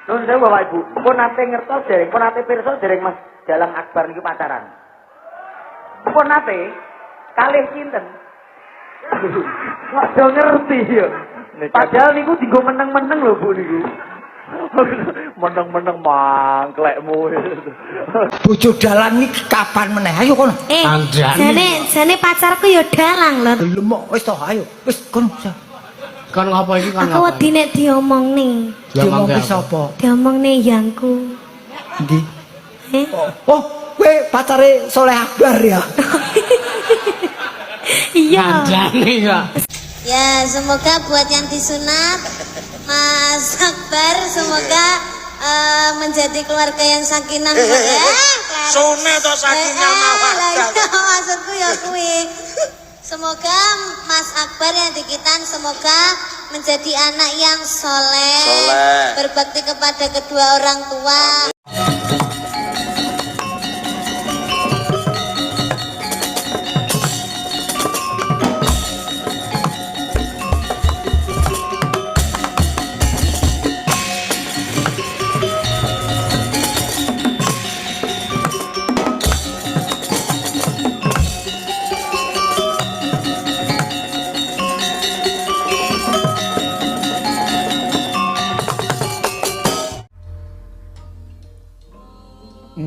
Nuwun sewu Bapak Ibu, pun nate ngertos dereng, pun nate pirsa dereng Mas Dalang Akbar niku pacaran. Pun nate kalih sinten? Kok do ngerti ya. Padahal niku dienggo meneng-meneng lho Bu niku. Meneng-meneng mangklekmu. Bojo dalang iki kapan meneh? Ayo kono. Jane jane pacarku ya dalang lho. Gelem wis to, ayo. Wis kono. Kon ngopo iki kon Aku ngopo? wedi nek diomongne. Diomongne sapa? Diomongne yangku. Endi? Eh? Oh, kowe pacare Soleh Akbar ya? Iya. Kandhane ya. Ya, semoga buat yang disunat Mas Akbar semoga menjadi keluarga yang sakinah. Sunat to sakinah mawaddah. Iya, maksudku ya kuwi. Semoga Mas Akbar yang dikitan semoga menjadi anak yang soleh, soleh, berbakti kepada kedua orang tua.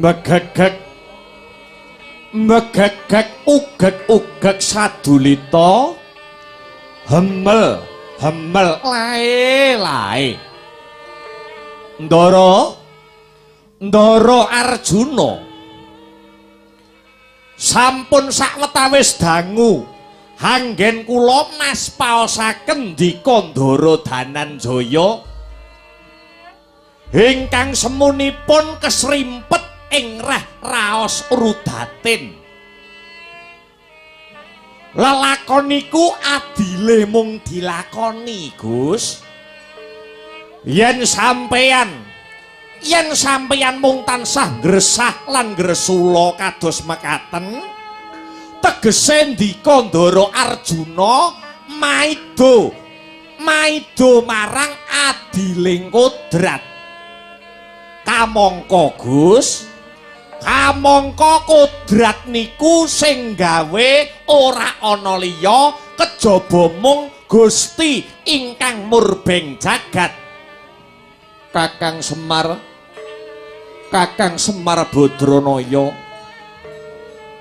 Megegeg megegeg ugeg-ugeg sadulita hemel hemel lae lae Ndara Ndara Arjuna sampun sawetawis dangu hanggen kula mas paosaken ndika Ndara Dananjaya ingkang semunipun kesrimpet ing reh raos rudatin. Lelakon niku adile mung dilakoni, Gus. Yen sampeyan mung tansah ngresah lan ngresula kados mekaten, tegese ndika Ndara Arjuna maido maido marang adiling kodrat. Kamangka Gus, kamangka kodrat niku sing gawe ora ana liya kejaba mung Gusti ingkang murbeng jagat. Kakang Semar, Kakang Semar Badranaya,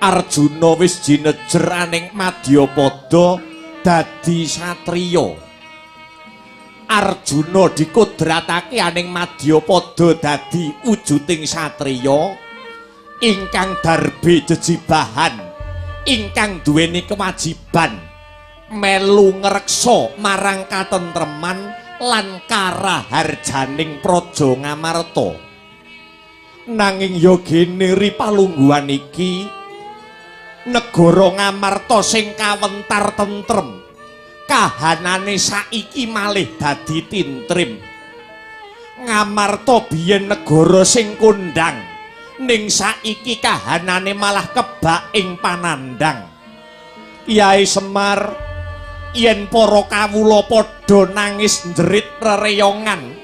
Arjuna wis jinejer aning madyapada dadi satriya. Arjuna dikodratake aning madyapada dadi wujuding satriya ingkang darbe jejibahan, ingkang duweni kewajiban melu ngreksa marang katentreman lan karaharjaning praja Ngamarta. Nanging ya gene ri palungguhan iki negara Ngamarta sing kawentar tentrem, kahanane saiki malih dadi tintrim. Ngamarta biyen negara sing kondang, ning saiki kahanane malah kebak ing panandhang. Kyai Semar, yen para kawula padha nangis njerit rereyongan,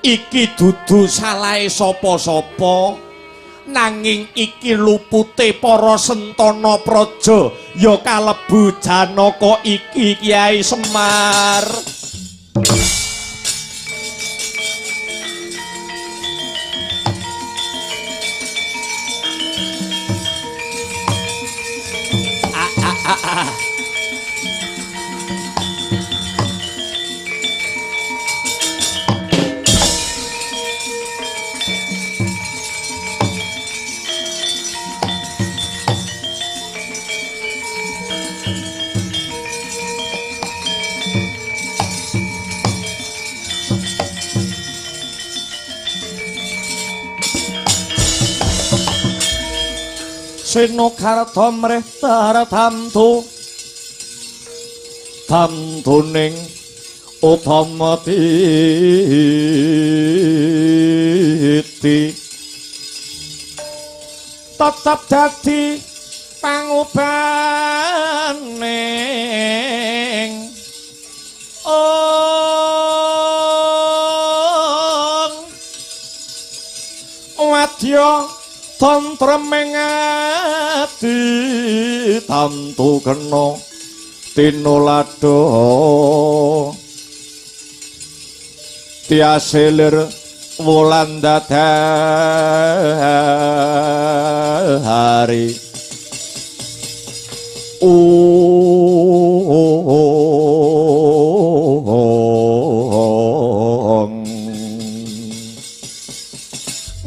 iki dudu salahe sapa-sapa, nanging iki lupute para sentana praja ya kalebu Janaka iki, Kyai Semar. Senokarta mreh tartamtu tamtuning utama titi tetep dadi pangubaning ong. Madya tentreming ati tamtu kena tinuladha tiaselir wulan dadari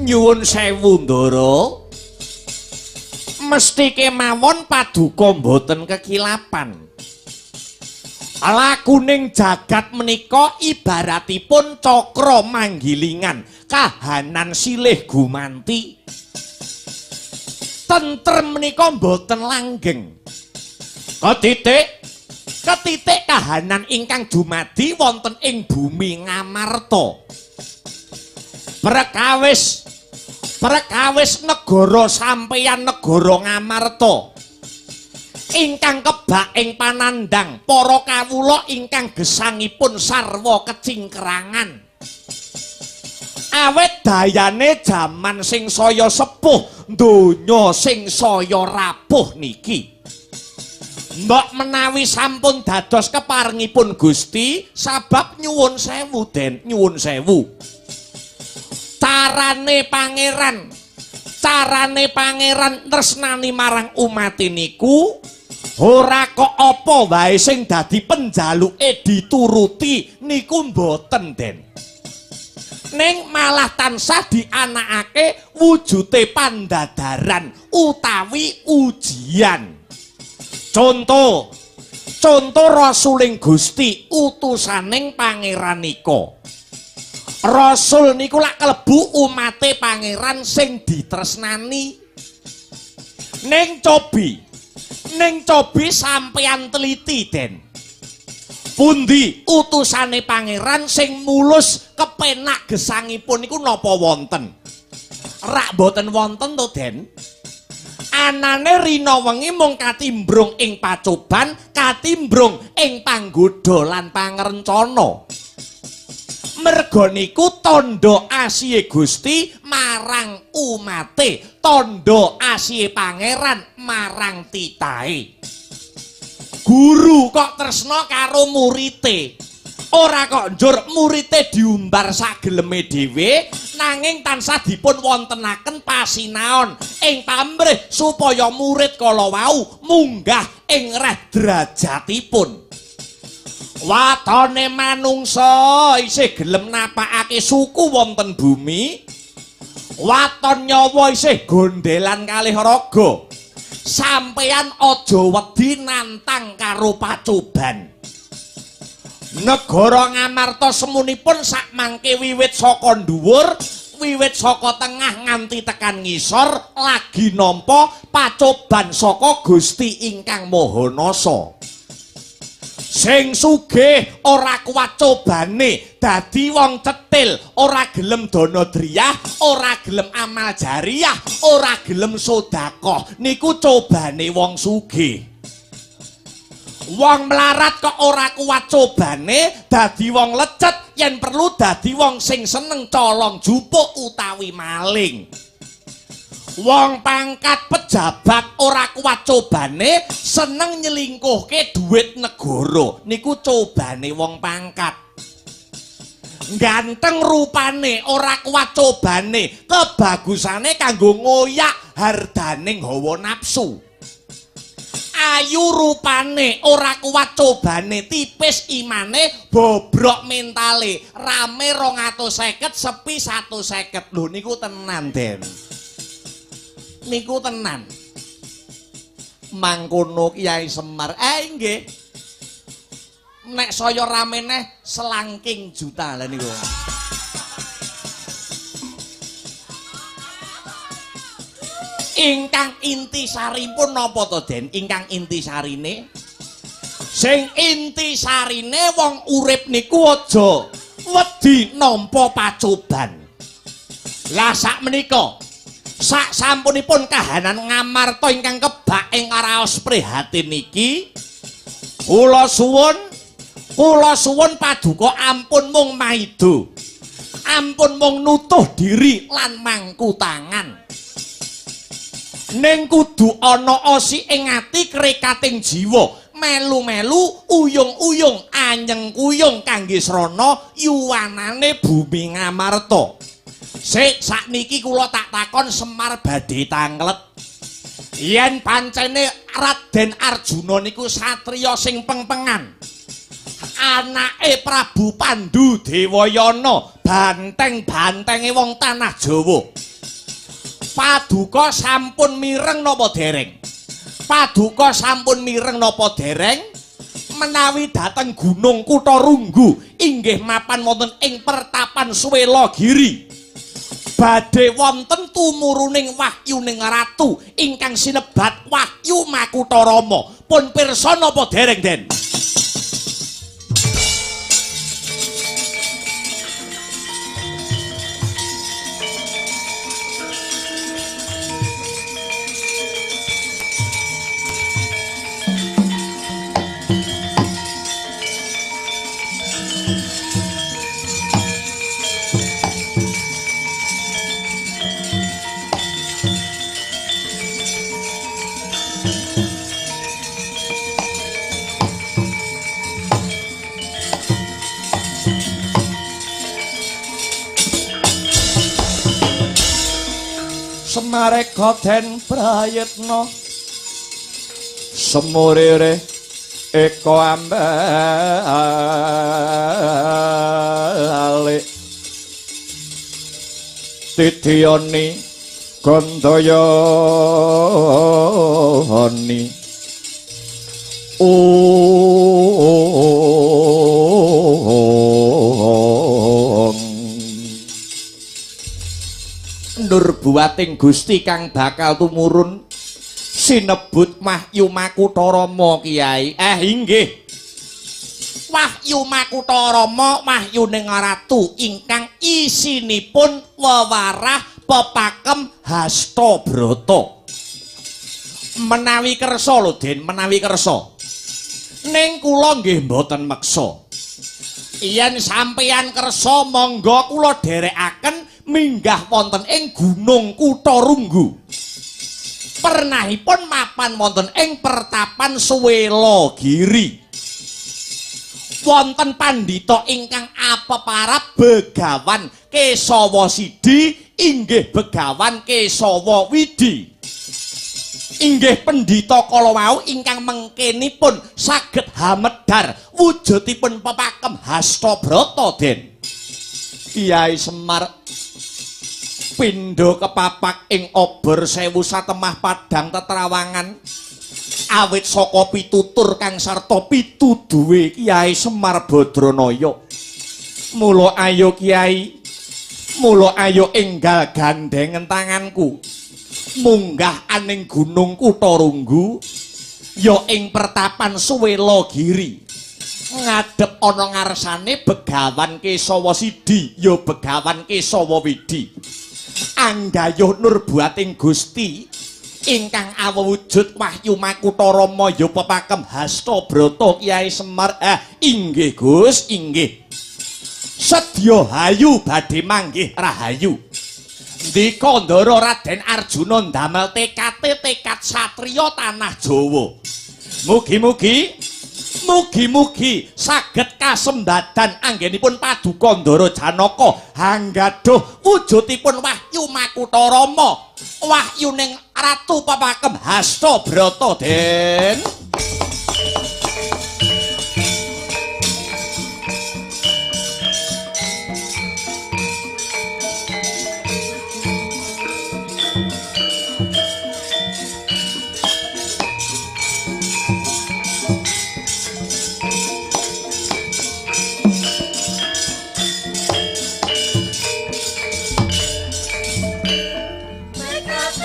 Nyuwun sewu Ndara, mesti kemawon paduka mboten kekilapan. Lakuning jagat menika ibaratipun cakra manggilingan, kahanan silih gumanti. Tentrem menika mboten langgeng. Ketitik kahanan ingkang dumadi wonten ing bumi Ngamarta. Perkawis negara sampeyan negara Ngamarta ingkang kebak ing panandhang para kawula ingkang gesangipun sarwa kecingkrangan. Awit dayane jaman sing saya sepuh, donya sing saya rapuh niki. Mbok menawi sampun dados keparengipun Gusti, sabab nyuwun sewu Den, nyuwun sewu. Carane pangeran tresnani marang umat niku ora kok apa wae sing dadi penjaluke dituruti niku mboten Den. Ning malah tansah dianakake wujute pandadaran utawi ujian. Contoh rasuling Gusti utusaning pangeran nika. Rasul niku lak kelebu umate pangeran sing ditresnani. Ning cobi sampeyan teliti Den. Pundi utusane pangeran sing mulus kepenak gesangipun niku napa wonten? Rak mboten wonten to Den. Anane rina wengi mung katimbrung ing pacoban, katimbrung ing panggoda lan pangrencana. Merga niku tandha asihe Gusti marang umate, tandha asihe pangeran marang titahe. Guru kok tresna karo murite, ora kok njur murite diumbar sageleme dhewe, nanging tansah dipun wontenaken pasinaon ing pamrih supaya murid kala wau munggah ing reh derajatipun. Watone manungsa isih gelem napakake suku wonten bumi, waton nyawa isih gondelan kalih raga. Sampeyan aja wedi nantang karo pacoban. Negara Ngamarta semunipun sakmangke wiwit saka dhuwur, wiwit saka tengah nganti tekan ngisor lagi nampa pacoban saka Gusti ingkang Maha Nasa. Sing sugih ora kuat cobane, dadi wong cetil, ora gelem dana driyah, ora gelem amal jariyah, ora gelem sedekah. Niku cobane wong sugih. Wong melarat kok ora kuat cobane, dadi wong lecet, yen perlu dadi wong sing seneng colong jupuk utawi maling. Wong pangkat pejabat ora kuat cobane, seneng nyelingkuhke duit negara. Niku cobane wong pangkat. Ganteng rupane ora kuat cobane, kebagusane kanggo ngoyak hardaning hawa nafsu. Ayu rupane ora kuat cobane, tipis imane, bobrok mentale, rame 250 sepi 150. Lho niku tenan Den. Niku tenan. Mangkono Kyai Semar. Nggih. Nek saya rame neh selangking juta lah niku. Ingkang intisaripun napa to Den? Ingkang intisarine? Sing intisarine wong urip niku aja wedi nampa pacoban. Lah sakmenika sak sampunipun kahanan Ngamarta ingkang kebak ing raos prihatin niki, kula suwun paduka ampun mung maido. Ampun mung nutuh diri lan mangku tangan. Ning kudu ana osi ing ati krekating jiwa, melu-melu uyung-uyung anyeng kuyung kangge srana yuwanane bumi Ngamarta. Sik sakniki kula tak takon Semar badhe tanglet. Yen pancene Raden Arjuna niku satriya sing pengpengan, anake Prabu Pandu Dewayana, banteng-bantenge wong tanah Jawa. Paduka sampun mireng napa dereng? Paduka sampun mireng napa dereng? Menawi dhateng Gunung Kutharunggu inggih mapan wonten ing pertapan Swelagiri. Badhe wonten tumuruning wahyuning ratu ingkang sinebat Wahyu Makutharama. Pun pirsa napa dereng, Den? Semareka den prayitna semurire eka ambalik titiyani gandayani Nurbuating Gusti kang bakal tumurun sinebut Wahyu Makutharama Kiai. Inggih. Wahyu Makutharama wahyuning ratu ingkang isinipun wewarah pepakem Hasta Brata. Menawi kersa lho Den, menawi kersa. Ning kula nggih mboten meksa. Yen sampeyan kersa monggo kula dherekaken minggah wonten ing Gunung Kutharunggu. Pernahipun mapan wonten ing pertapan Swelagiri. Wonten pandhita ingkang apeparab Begawan Kesawa Sidi inggih Begawan Kesawa Widi. Inggih pendhita kala wau ingkang mengkenipun saged hamedhar wujudipun pepakem Hasta Brata, Den. Kyai Semar pindha kepapak ing obor sewu satemah padhang tetrawangan awit saka pitutur kang sarta pituduhe Kyai Semar Badranaya. Mula ayo Kyai, mula ayo enggal gandhengen tanganku munggah aning Gunung Kutharunggu ya ing pertapan Swelagiri. Ngadhep ana ngarsane Begawan Kesawa Sidi ya Begawan Kesawa Widi. Anggayuh nurbuating Gusti ingkang awujud Wahyu Makutharama ya pepakem Hasta Brata Kyai Semar. Inggih Gus, inggih. Sedya hayu badhe manggih rahayu. Ndika Ndara Raden Arjuna ndamel tekate tekad satriya tanah Jawa. Mugi-mugi mugi-mugi saged kasembadan anggenipun Paduka Ndara Janaka hanggaduh wujudipun Wahyu Makutharama, wahyuning Ratu Pepakem Hasta Brata, Den. Tekad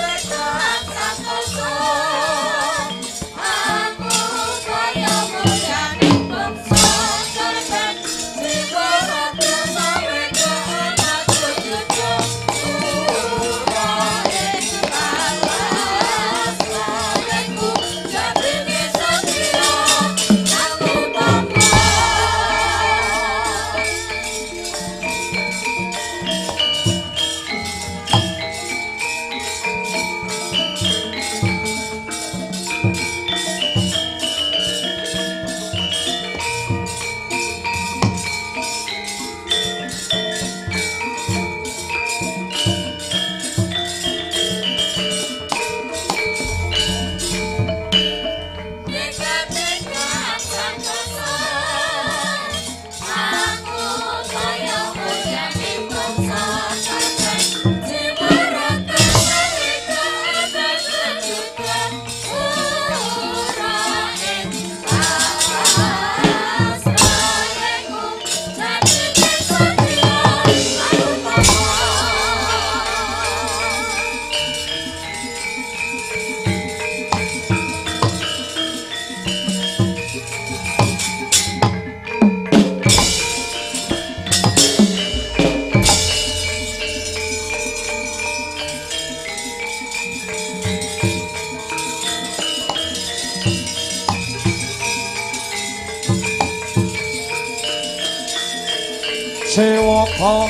Sewaka.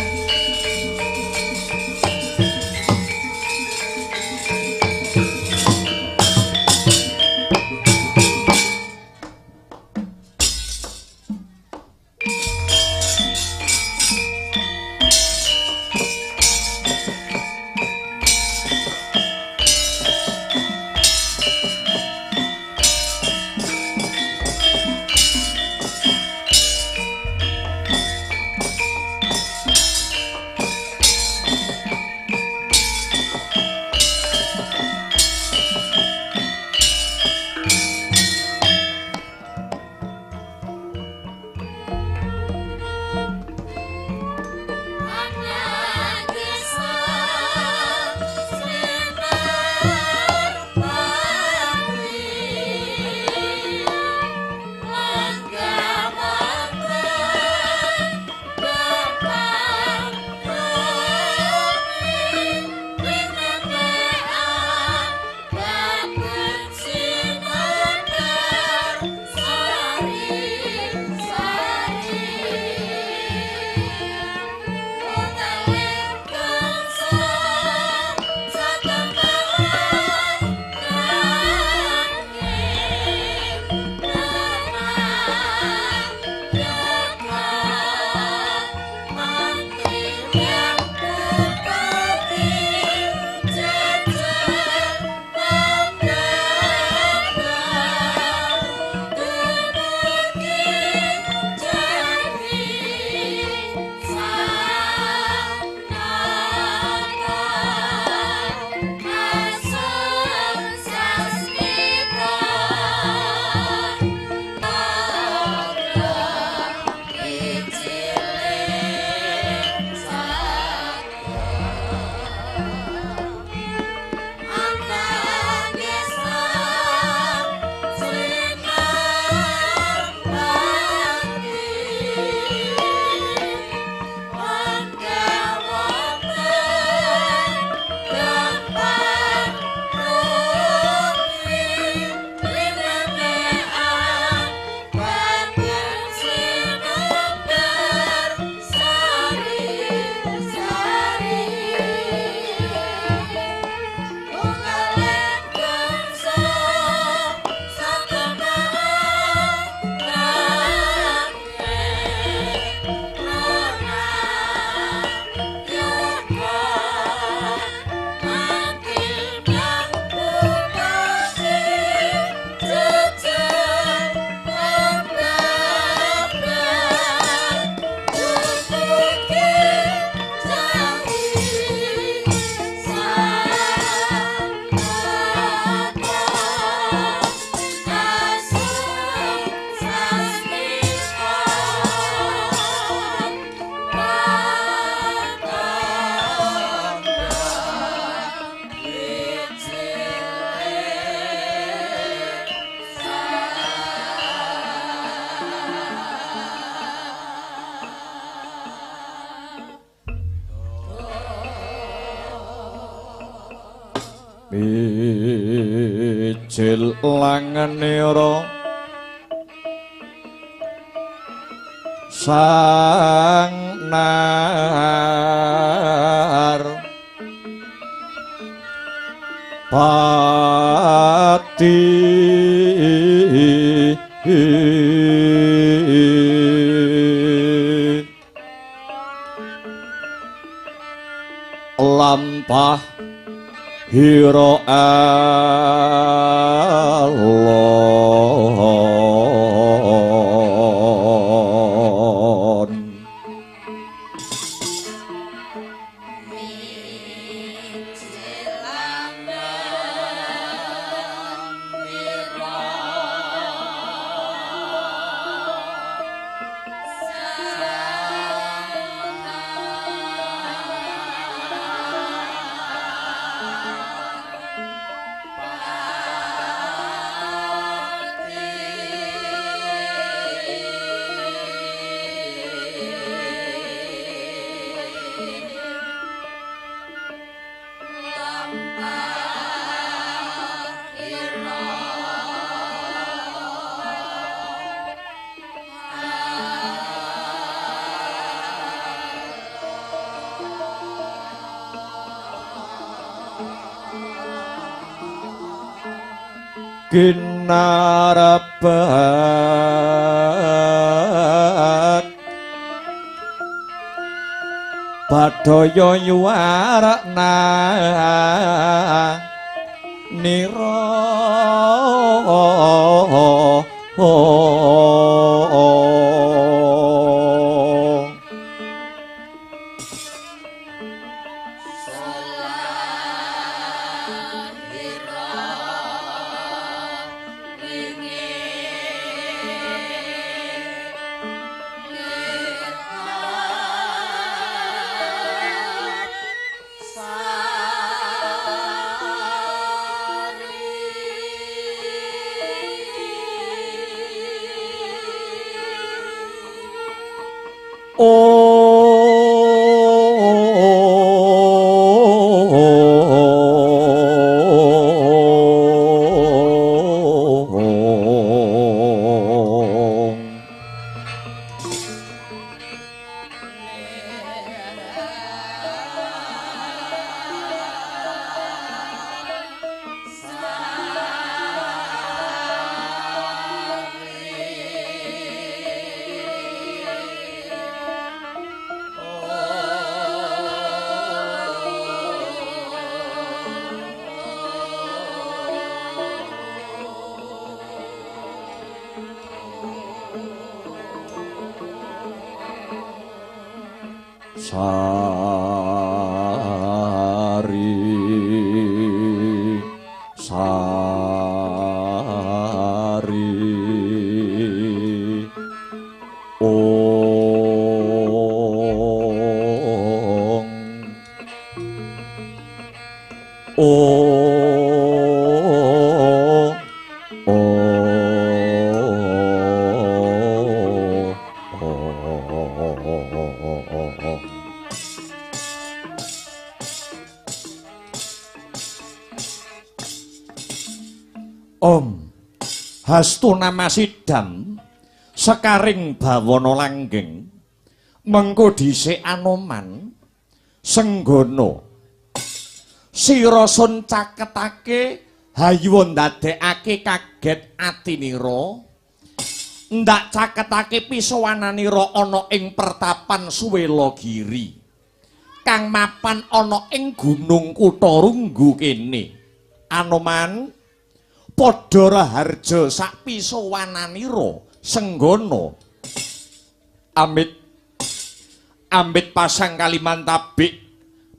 Mijil langenira sang nar pati lampah hira alon. Kinarabak Badaya yuwarakna nira. Sari sari ong ong Om Hastu namasidam sekaring bawana langgeng mengko dhisik Anoman Senggana sira sun caketake hayuwa ndadekake kaget atinira ndak caketake pisowananira ana ing pertapan Suwelagiri kang mapan ana ing Gunung Kutharunggu kene. Anoman padha raharja sak pisowananira Senggana amit ambit pasang kalimantabik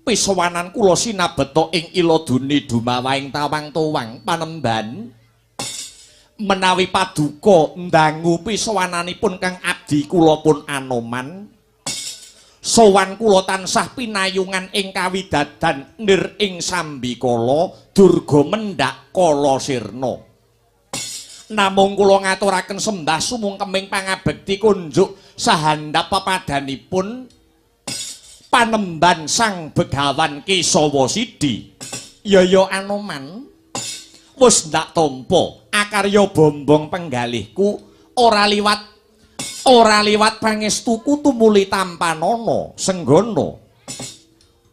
pisowanan kula sinabeta ing iladune dumawahing tawang-towang panemban menawi paduka ndangu pisowananipun kang abdi kula pun Anoman sowan kula tansah pinayungan ing kawidadan nir ing sambikala durga mendhak kala sirna. Namung kula ngaturaken sembah sumungkeming pangabekti kunjuk sahandap pepadanipun panemban Sang Begawan Kesawa Sidi. Ya Anoman wis ndak tampa akarya bombong penggalihku ora liwat pangestuku tumuli tampanana Senggana.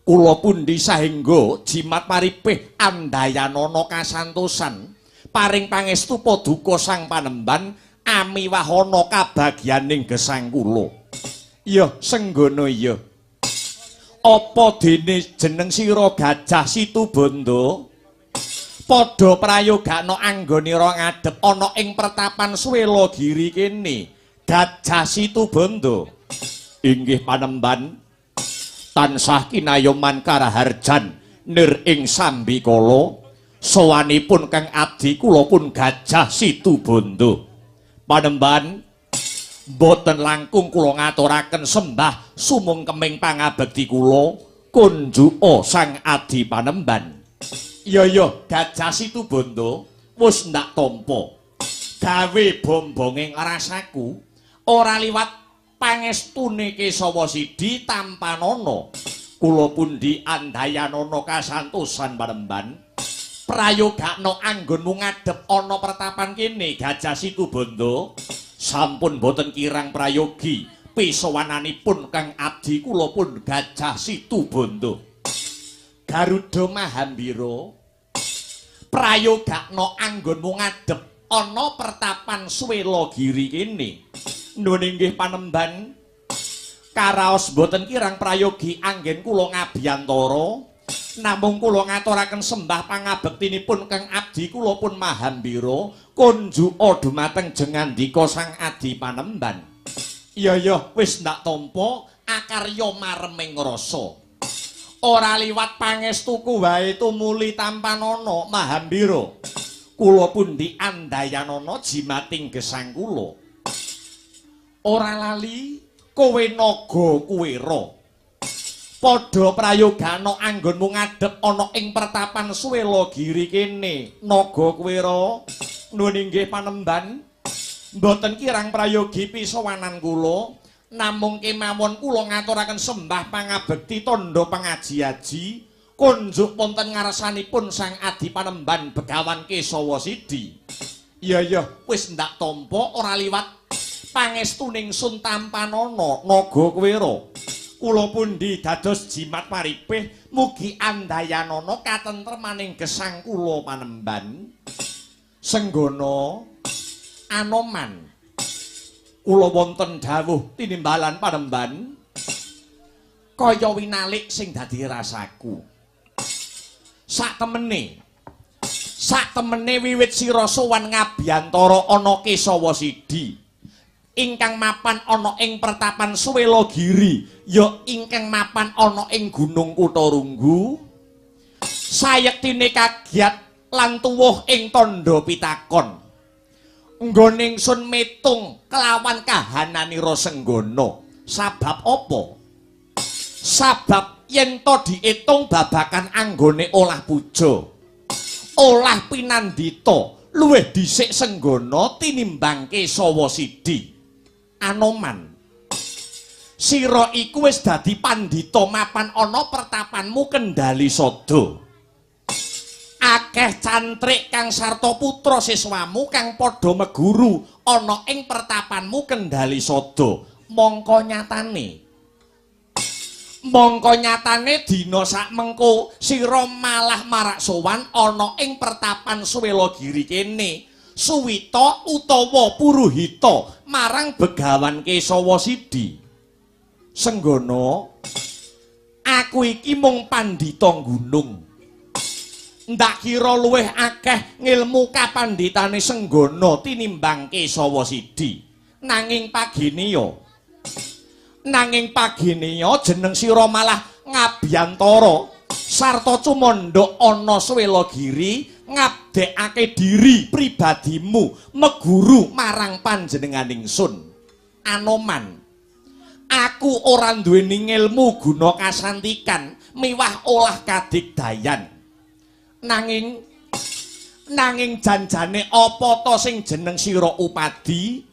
Kula pundi sahengga jimat paripih andayanana kasantosan paring pangestu paduka Sang Panemban amiwahana kabagyaning gesang kula. Ya Senggana ya. Apa dene jeneng sira Gajah Situbanda? Padha prayogakna anggonira ngadhep ana ing pertapan Suwelagiri kene. Gajah Situbanda. Inggih panemban tansah kinayoman karaharjan nir ing sambikala sowanipun kang abdi kula pun Gajah Situbanda. Panemban boten langkung kula ngaturaken sembah sumungkeming pangabekti kula kunjuka Sang Adi Panemban. Ya Gajah Situbanda wis ndak tampa gawe bombonge rasaku ora liwat pangestune Kesawa Sidi tampanana. Kula pundi andayanana kasantosan panemban prayogakna anggonmu ngadhep ana pertapan kene Gajah Situbanda. Sampun boten kirang prayogi pisowananipun kang abdi kula pun Gajah Situbanda. Garuda Mahambira Prayogakno anggonmu ngadhep ana pertapan Swelagiri kene. Nuwun inggih Panemban. Karaos boten kirang prayogi anggen kula ngabiyantara. Namung kula ngaturaken sembah pangabektinipun kang abdi kula pun Mahambira kunjuka dumateng jengandika Sang Adi Panemban. Iya ya wis ndak tampa akarya mareming rasa. Ora liwat pangestuku wae tumuli tampanana Mahambira. Kula pundi andayanana jimating gesang kula. Ora lali kowe naga kuwera. Padha prayogana anggonmu ngadhep ana ing pertapan Swelagiri kene. Naga Kuwera, nuwun inggih Panemban. Mboten kirang prayogi pisowanan kula, namung kemawon kula ngaturaken sembah pangabekti tandha pangaji-aji kunjuk wonten ngarsanipun Sang Adi Panemban Begawan Kesawa Sidi. Iya ya, wis ndak tampa ora liwat pangestuning sun tampanana Naga Kuwera. Kula pundi dados jimat paripih mugi andayanana katentremaning gesang kula Panemban. Senggana Anoman, kula wonten dawuh tinimbalan Panemban kaya winalik sing dadi rasaku. Sak temene wiwit sira sowan ngabiyantara ana Kesawa Sidi ingkang mapan ana ing pertapan Swelagiri ya ingkang mapan ana ing Gunung Kutharunggu, sayektine kagiat lan tuwuh ing tandha pitakon. Nggone ingsun metung kelawan kahananira Senggana. Sabab apa? Sabab yen to diitung babakan anggone olah puja, olah pinandita luwih dhisik Senggana tinimbang Kesawa Sidi. Anoman, sira iku wis dadi pandhita mapan ana pertapanmu Kendali Sada. Akeh cantrik kang sarta putra siswamu kang padha meguru ana ing pertapanmu Kendali Sada. Mongko nyatane dina sakmengko sira malah marak sowan ana ing pertapan Swelagiri kene. Suwita utawa puruhita marang Begawan Kesawa Sidi. Senggana, aku iki mung pandhita gunung. Ndak kira luwih akeh ngilmu kapandhitane Senggana tinimbang Kesawa Sidi. Nanging paginiya jeneng sira malah ngabiyantara sarta cumandha ana Swelagiri ngabdekake diri pribadimu meguru marang panjenengan ingsun. Anoman, aku ora duweni ngilmu guna kasantikan miwah olah kadigdayan. Nanging janjane apa to sing jeneng sira upadi?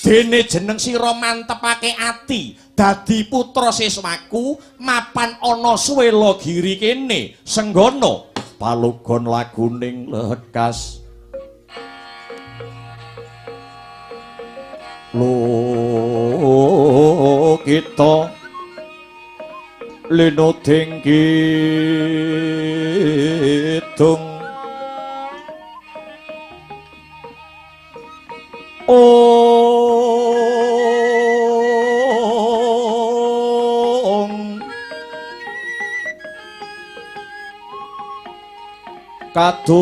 Dene jeneng sira mantepake ati dadi putra siswaku mapan ana Swelagiri kene. Senggana, palugon laguning lekas kita linuding kidung ong kadung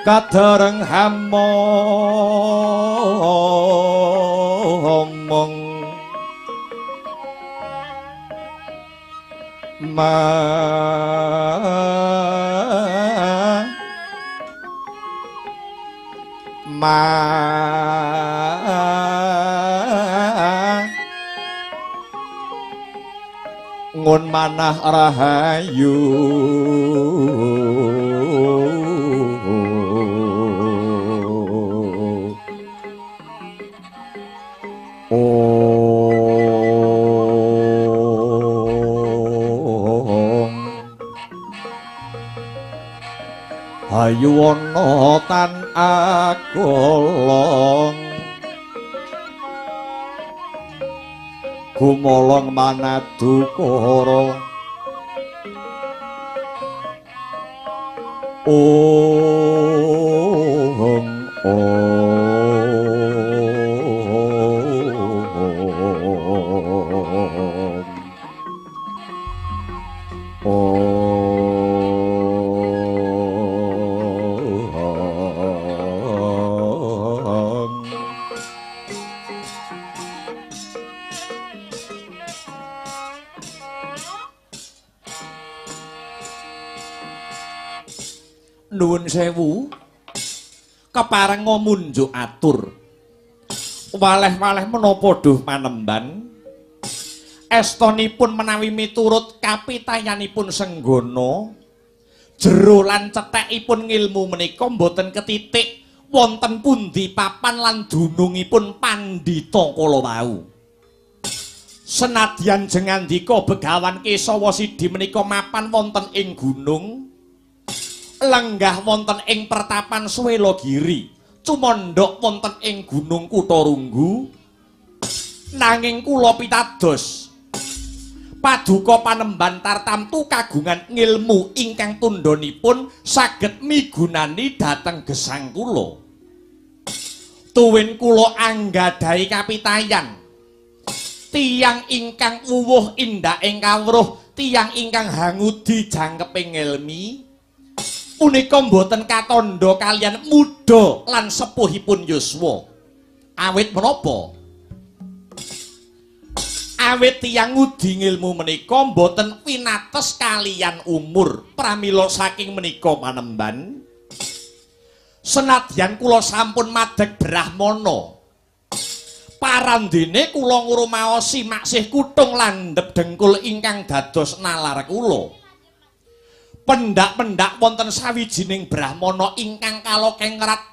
kadareng hamomong ma ma ngun manah rahayu ong hayu ana tan agolong Gumolong manadukara. Ong ong. Nuwun sewu, keparenga munjuk atur. Waleh-waleh menapa duh panemban? Estonipun menawi miturut kapitayanipun Senggana, jero lan cethekipun ngilmu menika mboten ketitik wonten pundi papan lan dunungipun pandhita kala wau. Senadyan jengandika Begawan Kesawa Sidi menika mapan wonten ing gunung, lenggah wonten ing pertapan Swelagiri, cumandhak wonten ing Gunung Kutharunggu. Nanging kula pitados, paduka panemban tartamtu kagungan ngilmu ingkang tundhonipun saged migunani dhateng gesang kula. Tuwin kula anggadhahi kapitayan, tiyang ingkang wuwuh indhaking kawruh, tiyang ingkang hangudi jangkeping ngilmi, punika mboten katandha kaliyan muda lan sepuhipun yuswa. Awit menapa? Awit tiyang ngudi ngilmu menika mboten winates kaliyan umur. Pramila saking menika panemban, senadyan kula sampun madeg brahmana, parandene kula ngrumaosi maksih kutung landhep dengkul ingkang dados nalar kula. Pendak-pendak wonten sawijining brahmana ingkang kalokengrat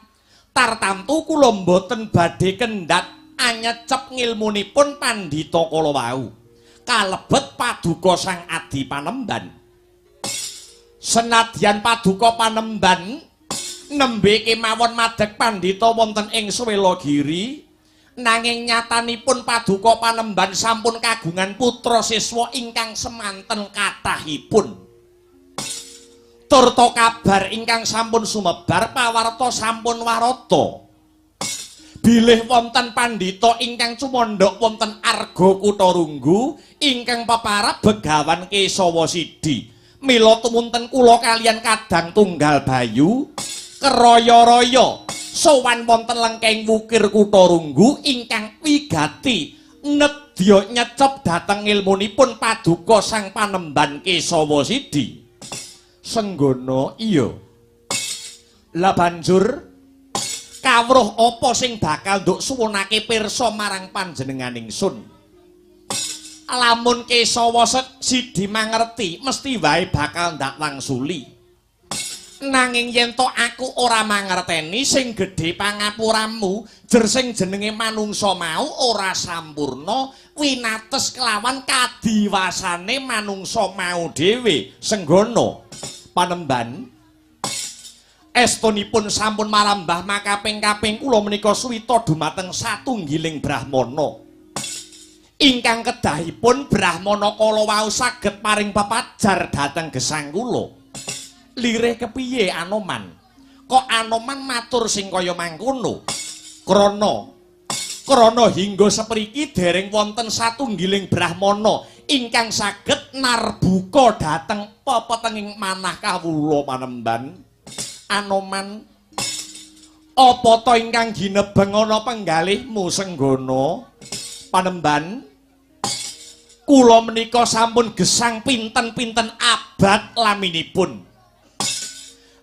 tartamtu kula mboten badhe kendhat anyecep ngilmunipun pandhita kala wau. Kalebet paduka Sang Adi Panemban. Senadyan paduka panemban nembe kemawon madeg pandhita wonten ing Swelagiri, nanging nyatanipun paduka panemban sampun kagungan putra siswa ingkang semanten kathahipun. Turta kabar ingkang sampun sumebar pawarta sampun warata bilih wonten pandhita ingkang cumandhak wonten Arga Kutharunggu ingkang peparab Begawan Kesawa Sidi. Mila tumunten kula kaliyan kadang tunggal Bayu keraya-raya sowan wonten lengkeng wukir Kutharunggu ingkang wigati nedya nyecep dhateng ilmunipun paduka Sang Panemban Kesawa Sidi. Senggana, iya. Lah banjur kawruh apa sing bakal nduk suwunake pirsa marang panjenengan ingsun? Lamun Kesawa Sidi mangerti, mesti wae bakal ndak wangsuli. Nanging yen to aku ora mangerteni sing gedhe pangapuramu, jer sing jenenge manungsa mau ora sampurna winates kelawan kadiwasane manungsa mau dhewe. Senggana panemban, estunipun sampun marambah makaping-kaping kula menika suwita dumateng satunggiling brahmana ingkang kedahipun brahmana kala wau saged paring pepajar dhateng gesang kula. Lirih kepiye Anoman? Kok Anoman matur sing kaya mangkono? Krana hingga sepriki dereng wonten satunggiling brahmana ingkang saged narbuka dhateng pepetenging manah kawula panemban. Anoman, apa ta ingkang ginebeng ana penggalihmu Senggana? Panemban, kula menika sampun gesang pinten-pinten abad laminipun.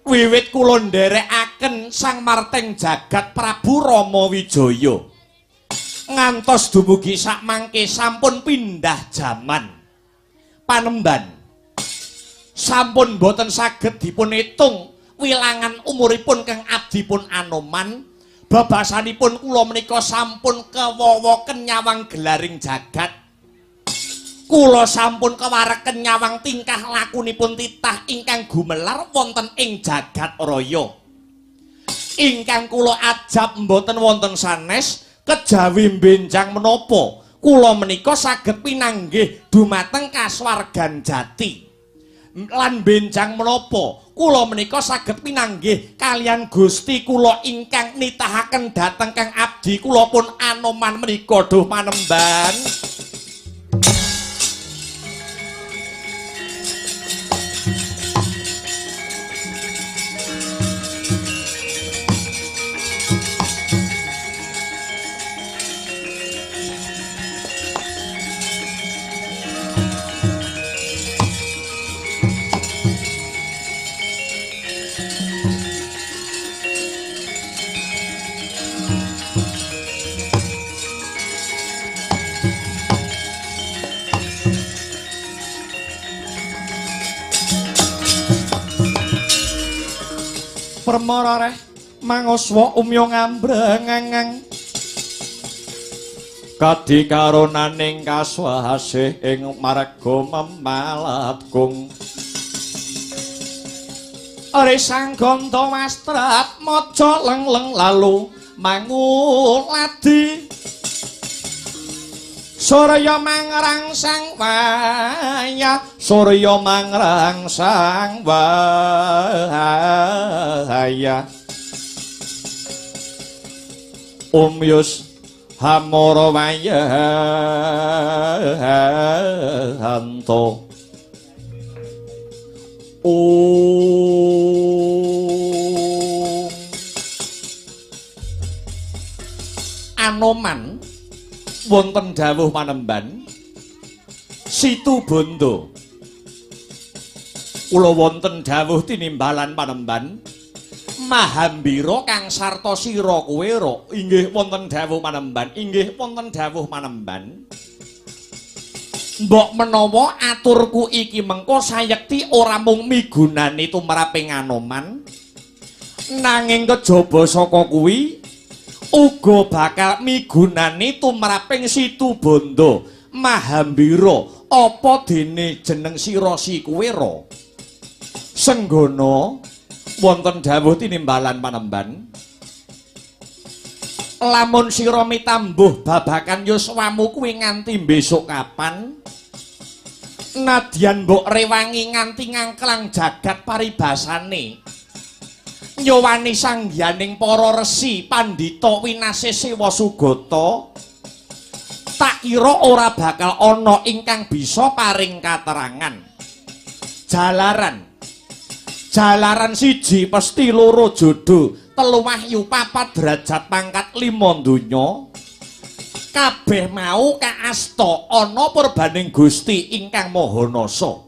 Wiwit kula nderekaken Sang Marteng Jagat Prabu Rama Wijaya ngantos dumugi sakmangke sampun pindah jaman. Panemban, sampun boten saged dipun hitung wilangan umuripun kang abdipun Anoman. Babasanipun kula menika sampun kewowoken nyawang gelaring jagat. Kula sampun kewareken nyawang tingkah lakunipun titah ingkang gumelar wonten ing jagat raya. Ingkang kula ajab mboten wonten sanes kejawi benjang menapa Kula menika saged pinanggih dumateng kasuwargan jati. Lan benjang menapa kula menika saged pinanggih kaliyan Gusti kula ingkang nitahaken dhateng Kang abdi kula pun Anoman menika duh panemban. Permara reh mangoswa umya ngambreng kadi karonaning kaswasih ing marga memalat kung Resang ganda wastrat maca leng-leng lalu manguladi Surya mangrangsang waya, surya mangrangsang waya. Umyus hamara wayanto. Om. Anoman wonten dawuh panemban Situbondo. Kula wonten dawuh tinimbalan panemban Mahambira kang sarta sira kuwera. Inggih wonten dawuh panemban, inggih wonten dawuh panemban. Mbok menawa aturku iki mengko sayekti ora mung migunani tumraping Anoman, nanging kejaba saka kuwi uga bakal migunani tumraping Situbondo Mahambira. Apa dene jeneng sira si kuwera? Senggana wonten dawuh tinimbalan panemban, lamun sira mitambuh babakan yuswamu kuwi nganti besok kapan, nadyan mbok rewangi nganti ngangklang jagat paribasane, nyowani sangyaning para resi pandhita winasih Sewa Sugata, tak kira ora bakal ana ingkang bisa paring katerangan. Jalaran siji pesti loro jodo, telu wahyu papat derajat pangkat lima donya, kabeh mau kaasta ana purbaning Gusti ingkang Maha Nasa.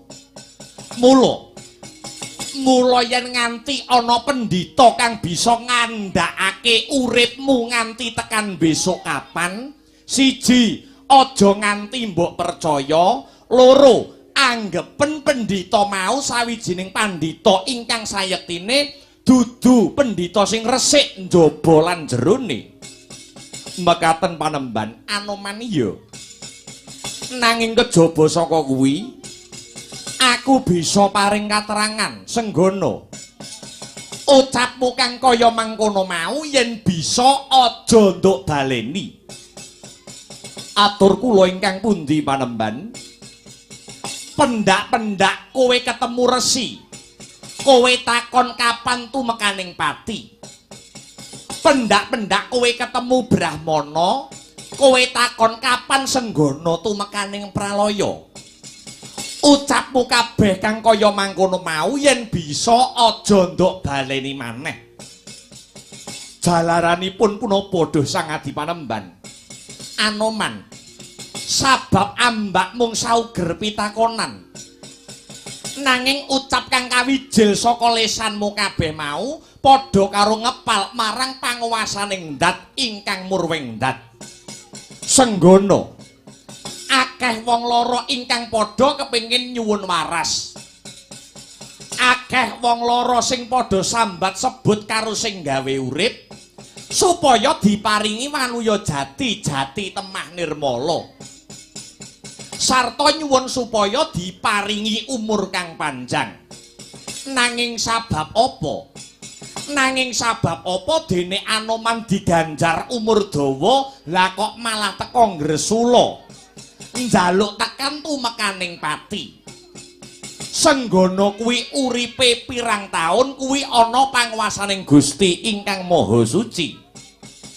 Mula yen nganti ana pendhita kang bisa ngandhakake uripmu nganti tekan besok kapan, siji aja nganti mbok percaya, loro anggepen pendhita mau sawijining pandhita ingkang sayektine dudu pendhita sing resik njaba lan jerone. Mekaten panemban Anoman iya. Nanging kejaba saka kuwi aku bisa paring katerangan senggana. Ucapmu kang kaya mangkono mau yen bisa aja nduk baleni. Atur kula ingkang pundi panemban? Pendak-pendak kowe ketemu resi, kowe takon kapan tumekaning pati. Pendak-pendak kowe ketemu brahmana, kowe takon kapan senggana tumekaning pralaya. Ucapmu kabeh kang kaya mangkono mau yen bisa aja nduk baleni maneh. Jalaranipun punapa duh Sang Adi Panemban? Anoman, sabab ambak mung sauger pitakonan, nanging ucap kang kawijil saka lesanmu kabeh mau padha karo ngepal marang panguwasaning dat ingkang murwing dat. Senggana akeh wong lara ingkang padha kepengin nyuwun waras, akeh wong lara sing padha sambat sebut karo sing gawe urip supaya diparingi waluya jati jati temah nirmala, sarta nyuwun supaya diparingi umur kang panjang. Nanging sabab apa? Nanging sabab apa dene Anoman diganjar umur dawa, lah kok malah teka ngresula. Njaluk tekan tumekaning pati. Senggono kuwi uripe pirang taun kuwi ana panguwasaning Gusti ingkang Maha Suci.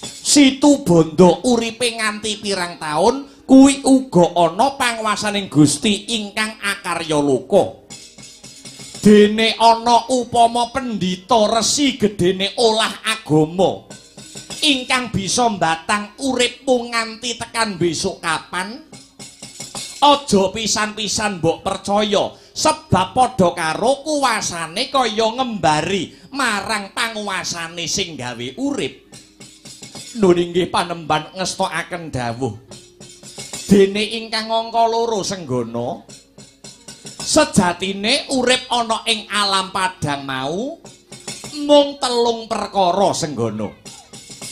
Situbondo uripe nganti pirang taun kuwi uga ana panguwasaning Gusti ingkang Akarya Loka. Dene ana upama pendhita resi gedene olah agama ingkang bisa mbatang uripmu nganti tekan besok kapan. Aja pisan-pisan mbok percaya, sebab padha karo kuwasane kaya ngembari marang panguwasane sing gawe urip. Nun inggih panemban ngestokaken dawuh. Dene ingkang angka loro Senggono, sejatine urip ana ing alam padang mau mung telung perkara Senggono.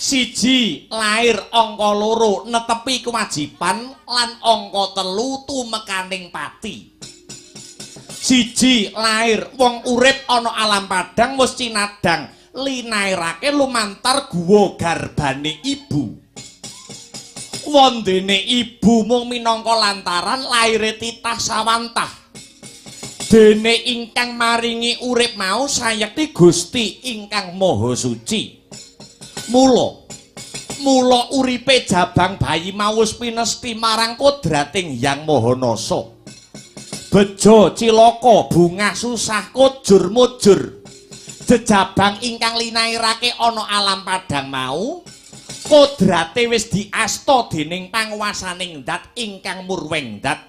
Siji lair, angka loro netepi kewajiban, lan angka telu tumekaning pati. Siji lair, wong urip ana alam padang wis cinadang linairake lumantar guwa garbane ibu. Wondene ibu mung minangka lantaran laire titah sawantah. Dene ingkang maringi urip mau sayekti Gusti ingkang Maha Suci. Mula uripe jabang bayi mau wis pinesti marang kodrating Hyang Maha Nasa. Bejo cilaka bungah susah kujur mujur. Jejabang ingkang linairake ana alam padang mau kodrate wis diasta dening panguwasaning dat ingkang murweng dat.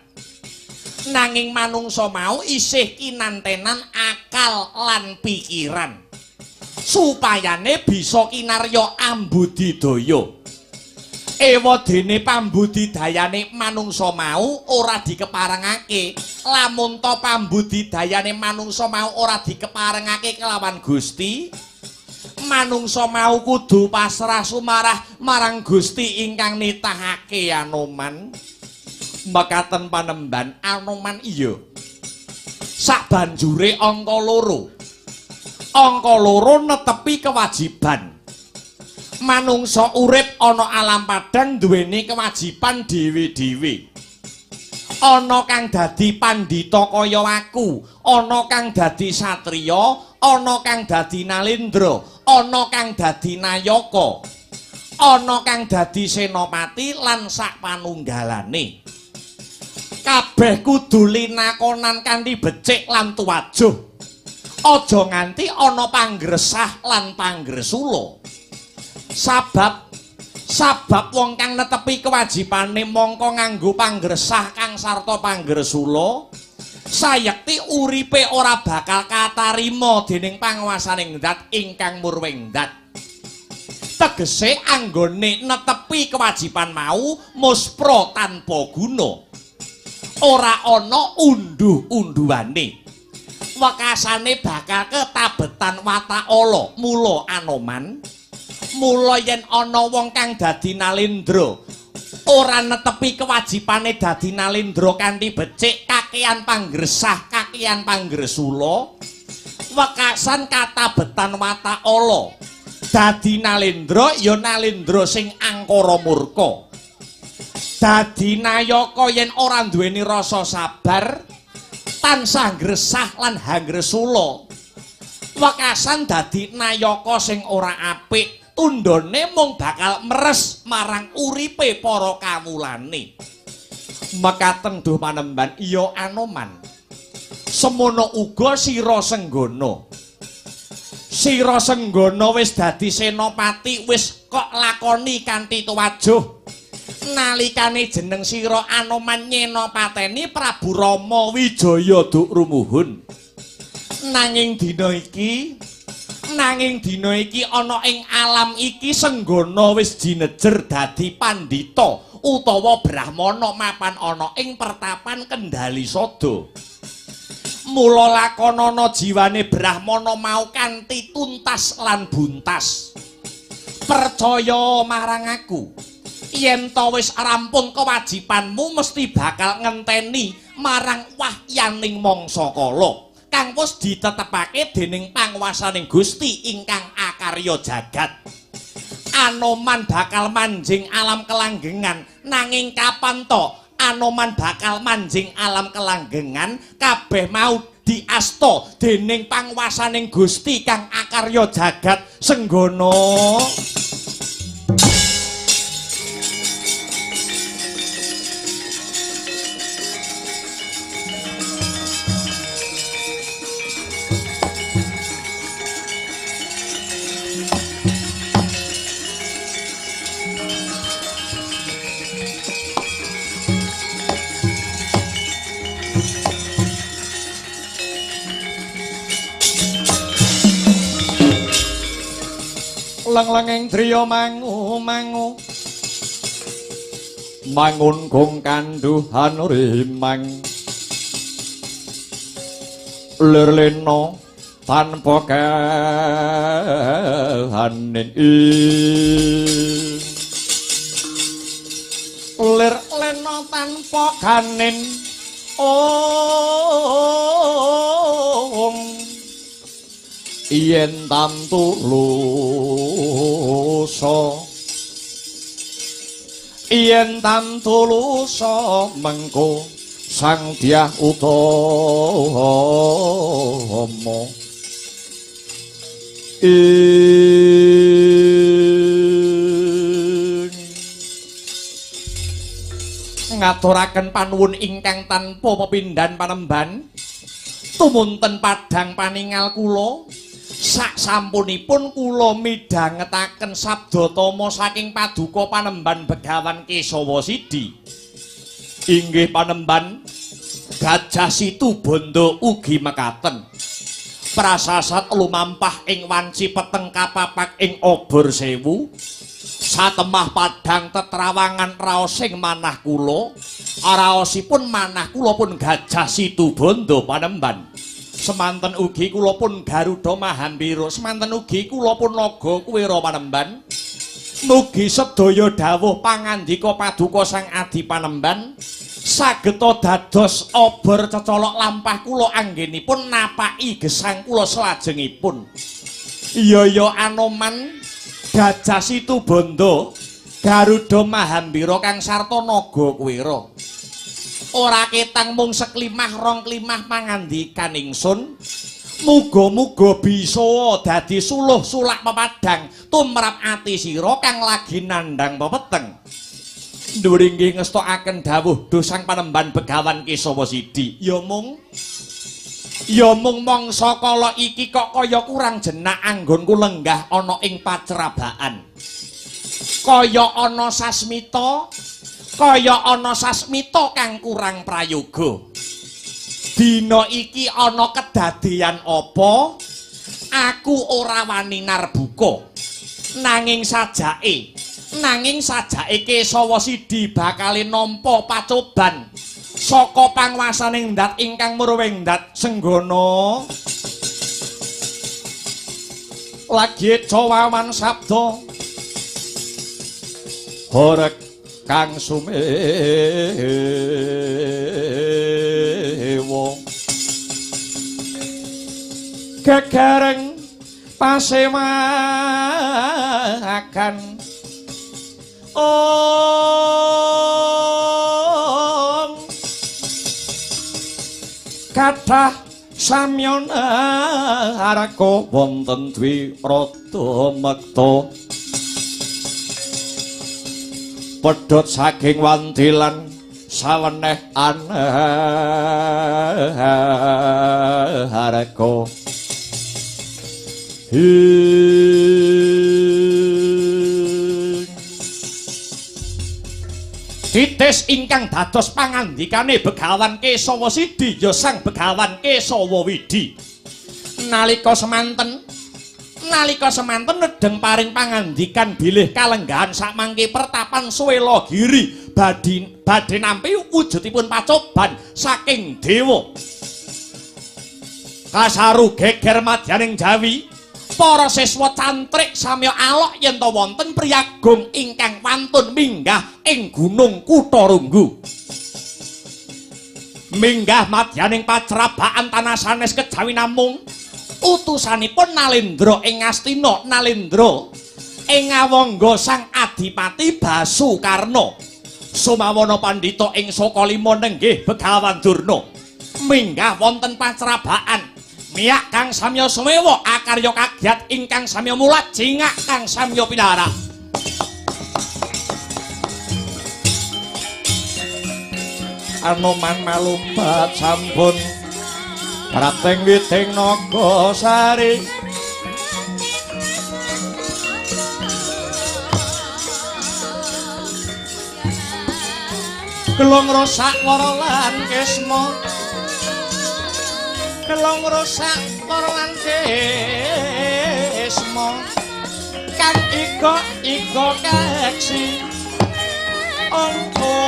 Nanging manungsa mau isih kinantenan akal lan pikiran supayane bisa kinarya ambudidaya. Ewa dene pambudidayane manungsa mau ora dikeparengake. Lamun ta pambudidayane manungsa mau ora dikeparengake kelawan Gusti, manungsa mau kudu pasrah sumarah marang Gusti ingkang nitahake Anoman. Mekaten panemban Anoman iya. Sabanjure angka loro. Angka loro netepi kewajiban. Manungsa urip ana alam padang duweni kewajiban dhewe-dhewe. Ana kang dadi pandhita kaya aku, ana kang dadi satriya, ana kang dadi nalendra, ana kang dadi nayaka, ana kang dadi senopati lan sak panunggalane. Kabeh kudu linakonan kanthi becik lan tuwajuh. Aja nganti ana panggresah lan panggresula. Sabab wong kang netepi kewajibane mongko nganggo panggresah kang sarta panggresula, sayekti uripe ora bakal katarima dening panguwasaning dat ingkang murwing dat. Tegese anggone netepi kewajiban mau muspra tanpa guna. Ora ana unduh-unduhane. Wekasane bakal ketabetan watak ala. Mula Anoman, mula yen ana wong kang dadi nalendra ora netepi kewajibane dadi nalendra kanthi becik, kakean panggresah, kakean panggresula, wekasan katabetan watak ala. Dadi nalendra ya nalendra sing angkara murka. Dadi nayaka yen ora duweni rasa sabar, tansah gresah lan hangresula, wekasan dadi nayaka sing ora apik, tundhone mung bakal meres marang uripe para kawulane. Mekaten duh panemban iya Anoman. Semono uga sira Senggono. Sira Senggono wis dadi senopati, wis kok lakoni kanthi tuwajuh. Nalikane jeneng sira Anoman nyenopateni Prabu Rama Wijaya duk rumuhun. Nanging dina iki ana ing alam iki Senggono wis jinejer dadi pandhita utawa brahmana mapan ana ing pertapan Kendali Sada. Mula lakonana jiwane brahmana mau kanthi tuntas lan buntas. Percaya marang aku, yen to wis rampung kewajibanmu mesti bakal ngenteni marang wahyaning mangsa kala. kang wis ditetepake dening panguwasaning Gusti ingkang akarya jagat. Anoman bakal manjing alam kelanggengan, nanging kapan to Anoman bakal manjing alam kelanggengan? Kabeh mau diasta dening panguwasaning Gusti kang akarya jagat. Senggono. Leng-lenging driya mangu-mangu mangun gong kanduhan rimang lir lena tanpa kahanin lir lena tanpa kanin ong yen tamtu lusa yen tamtu lusa mengko Sang Dyah Utama ing ngaturaken panuwun ingkang tanpa pepindhan panemban tumunten padhang paningal kula. Sak sampunipun kula midhangetaken sabda tama saking paduka panemban Begawan Kesawa Sidi. Inggih panemban, Gajah Situbondo ugi mekaten. Prasasat lumampah ing wanci peteng kapapak ing obor sewu. Satemah padhang tetrawangan raosing manah kula. Raosipun manah kula pun Gajah Situbondo panemban. Semanten ugi kula pun Garuda Mahambira, semanten ugi kula pun Naga Kuwera panemban. Mugi sedaya dawuh pangandika paduka Sang Adi panemban sageta dados obor cecolok lampah kula anggenipun napaki gesang kula salajengipun. Iya ya Anoman, Gajah Situbondo, Garuda Mahambira kang sarta Naga Kuwera. Ora ketang mung seklimah rong klimah pangandikan ingsun. Muga-muga bisa dadi suluh sulak pepadang tumrap ati sira kang lagi nandhang pepeteng. Dhuwur inggih ngestokaken dawuh Sang Panemban Begawan Kesawa Sidi. Ya mung mangsa kala iki kok kaya kurang jenak anggonku lenggah ana ing pacerabaan. Kaya ana sasmita, kaya ana sasmita kang kurang prayoga. Dina iki ana kedadeyan apa? Aku ora wani narbuka. Nanging sajake Kesawa Sidi bakale nampa pacoban saka panguwasaning ndat ingkang murwing ndat Senggono. Lagi cawawan sabda horeg kang sumewa gegereng pasewakan om kathah samyana haraka wonten dwi rada mekta pedhot saking wandilan saweneh anarka. Titis ingkang dados pangandikane Begawan Kesawa Sidi ya Sang Begawan Kesawa Widi. Nalika semanten nedheng paring pangandikan bilih kalenggahan sakmangke pertapan Suwelagiri badhe nampi wujudipun pacoban saking dewa. Kasaru geger madyaning Jawi, para siswa cantrik samya alok yen ta wonten priyagung ingkang wantun minggah ing Gunung Kutharunggu. Minggah madyaning pacrabaan tanah sanes kejawi namung utusanipun Nalendra ing Ngastina, Nalendra ing Ngawangga Sang Adipati Basukarna. Sumawana pandhita ing Sokalima nenggih Begawan Durna. Minggah wonten pacrabaan miyak kang samya sumewa akarya kagyat ingkang samya mulat jingak kang samya pinarak. Anoman malumpat sampun prapting witing nagasari. Kelong rosak wara lan kisma, kelong rosak wara lan kisma, kang ika ika keksi ongko.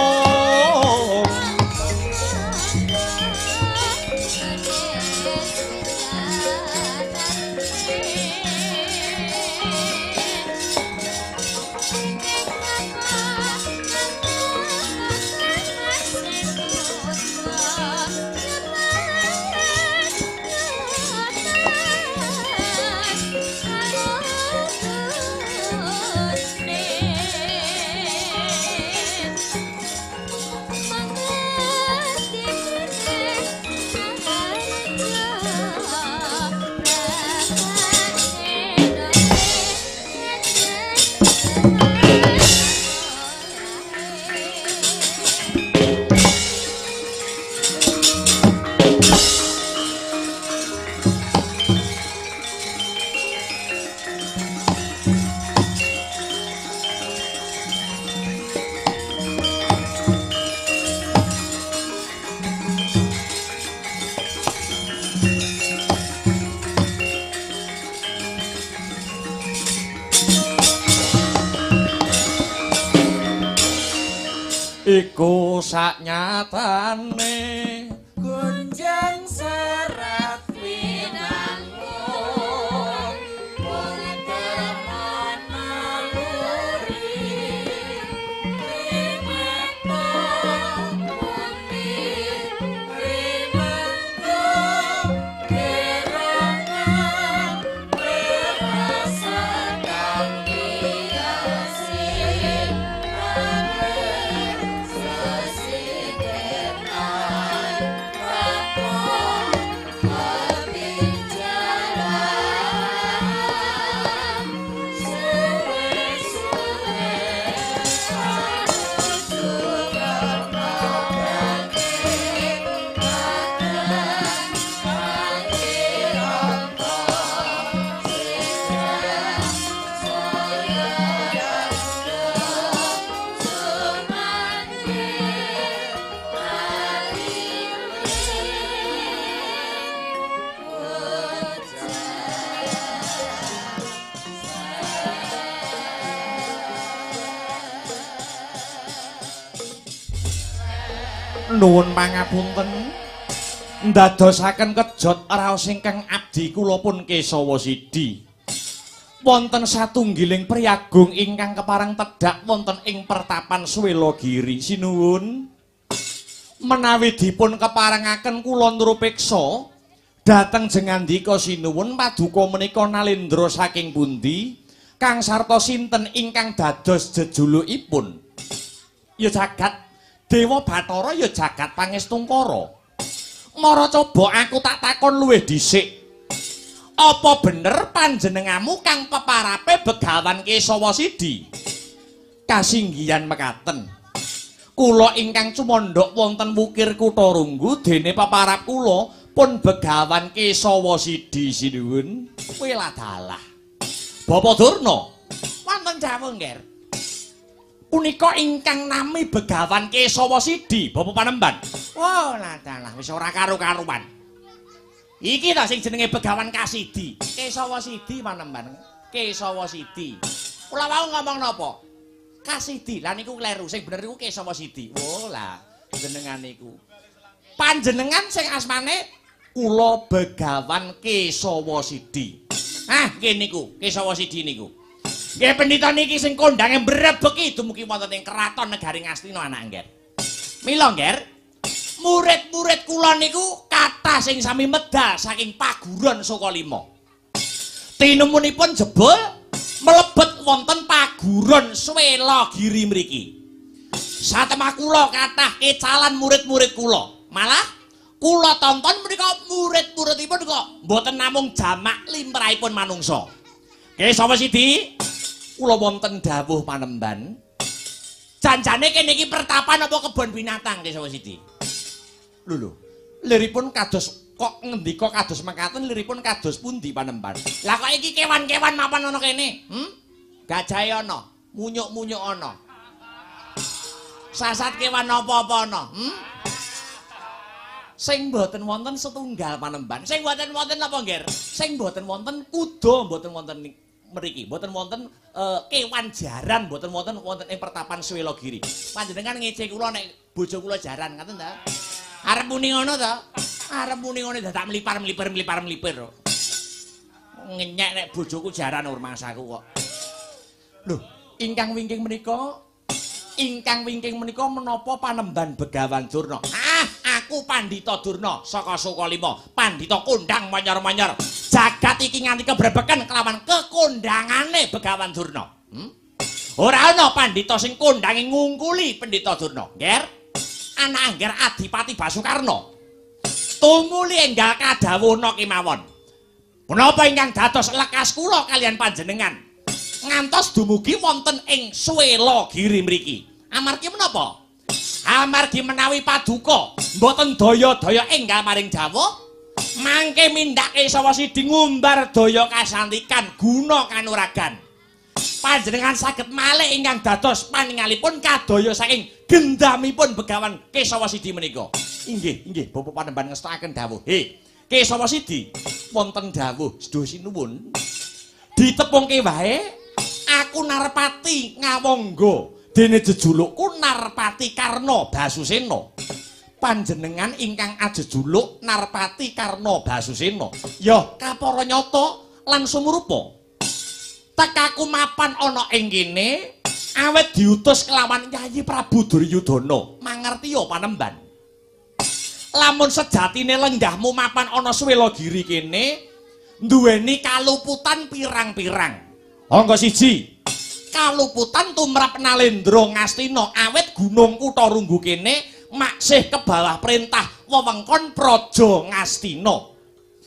Iku saknyatane gunjang serat winangun putra naluri rimata putih rimata gerangan merasakan kiasin. Nuwun pangapunten ndadosaken kejot raos ingkang abdi kula pun Kesawa Sidi. Wonten satunggiling priyagung ingkang kepareng tedhak wonten ing pertapan Swelagiri. Sinuwun menawi dipun keparengaken kula nrupeksa dhateng jengandika sinuwun paduka menika Nalendra saking pundi kang sarta sinten ingkang dados jejulukipun? Ya jagat Dewa Bathara ya jagat Pangestungkara. Mara coba aku tak takon luwih dhisik. Apa bener panjenenganmu kang peparape Begawan Kesawa Sidi? Kasinggihan mekaten. Kula ingkang cumandhak wonten Wukir Kutha Runggu dene peparap kula pun Begawan Kesawa Sidi sinuwun. Weladalah. Bapak Durna, wonten jawuh nggih. Punika ingkang nami Begawan Kesawa Sidi, Bapak Panemban. Wah, ladalah wis ora karu-karuan. Iki ta sing jenenge Begawan Kasidi. Kesawa Sidi Panemban. Kesawa Sidi. Kula wau ngomong napa? Kasidi. Lah niku kleru, sing bener niku Kesawa Sidi. Oh lah, jenengan niku. Panjenengan sing asmane kula Begawan Kesawa Sidi. Ah, nggih niku, Kesawa Sidi niku. Nggih pendhita niki sing kondange mbrebeki dumugi wonten ing kraton negari Ngastina anak ngger. Mila ngger, Murid-murid kula niku kathah sing sami medal saking Paguron Sukalima. Tinemunipun jebul mlebet wonten Paguron Swelagiri mriki. Satemah kula kathah kecalan murid-murid kula. Malah kula tonton menika murid-muridipun kok mboten namung jamak limrahipun manungsa. Kesawa Sidi, kula wonten dawuh panemban. Janjane kene iki pertapan apa kebon binatang Kesawa Sidi? Lho lho, liripun kados kok ngendika kados mekaten, liripun kados pundi panemban? Lah kok iki kewan-kewan mapan ana kene? Gajahe ana, munyuk-munyuk ana. Sasat kewan apa-apa ana? Sing mboten wonten setunggal panemban. Sing mboten wonten apa, Ngger? Sing mboten wonten kuda, mboten wonten mriki, mboten wonten kewan jaran, mboten wonten wonten ing pertapan Swelagiri. Panjenengan ngece kula nek bojo kula jaran, ngaten ta? Arep muni ngono ta? Arep muni ngono dadak mlipar-mlipir mlipar-mlipir. Ngenyek nek bojoku jaran rumangsaku kok. Lho, ingkang wingking menika menapa panemban Begawan Durna? Ah, aku Pandhita Durna saka Sukalima, pandhita kondang manyor-manyor. Jagat iki nganti kebrebeken kelawan kekondangane Begawan Durna. Ora ana pandhita sing kondange ngungkuli Pandhita Durna. Ngger, anak angger Adipati Basukarna. Tumuli enggal kadhawuhna kemawon. Menapa ingkang dados lekas kula kalian panjenengan ngantos dumugi wonten ing Swelagiri mriki? Amargi menapa? Amargi menawi paduka mboten daya-daya enggal maring Jawa, mangke mindhake Sawa Sidi ngumbar daya kasantikan guna kanuragan. Panjenengan saged malih ingkang dados paningalipun kadaya saking gendamipun Begawan Kesawa Sidi menika. Inggih, inggih, Bapak panemban ngestakaken dawuh. He, Kesawa Sidi wonten dawuh sedaya sinuwun. Ditepungke wae aku Narpati Ngawangga, dene jejulukku Narpati Karna Basusena. Panjenengan ingkang ajejuluk Narpati Karna Basusena. Ya kapara nyata lan sumurupa. Tekaku mapan ana ing kene awet diutus kelawan Yayi Prabu Duryudana. Mangertiya panemban. Lamun sejatine lenggahmu mapan ana Swelagiri kene duweni kaluputan pirang-pirang. Angka siji, kaluputan tumrap Nalendra Ngastina awet Gunung Kutha Runggu kene maksih ke bawah perintah wewengkon Praja Ngastina.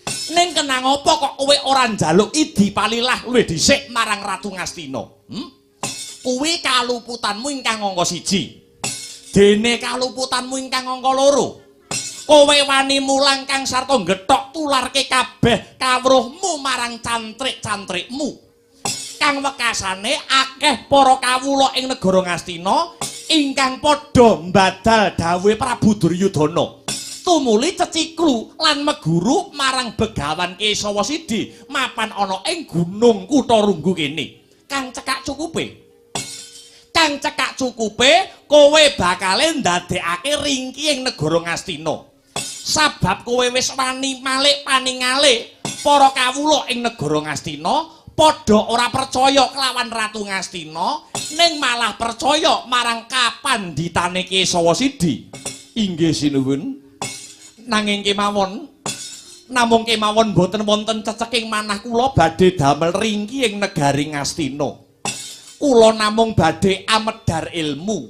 Ning kenang apa kok kowe ora njaluk idi palilah luwih dhisik marang Ratu Ngastina? Kuwi kaluputanmu ingkang angka siji. Dene kaluputanmu ingkang angka loro, kowe wani mulang kang sarta ngethok tularke kabeh kawruhmu marang cantrik-cantrikmu. Kang wekasane akeh para kawula ing negara Ngastina ingkang padha mbadal dawuhe Prabu Duryudana. Tumuli ceciklu lan meguru marang Begawan Kesawa Sidi mapan ana ing Gunung Kutha Runggu kene. Kang cekak cukupe, kowe bakale ndadekake ringki ing negara Ngastina. Sabab kowe wis wani malik paningale para kawula ing negara Ngastina padha ora percaya kelawan Ratu Ngastina, ning malah percaya marang kapandhitane Kesawa Sidi. Inggih sinuwun. Nanging kemawon, namung kemawon boten wonten ceceking manah kula badhe damel ringki ing negari Ngastina. Kula namung badhe amedhar ilmu.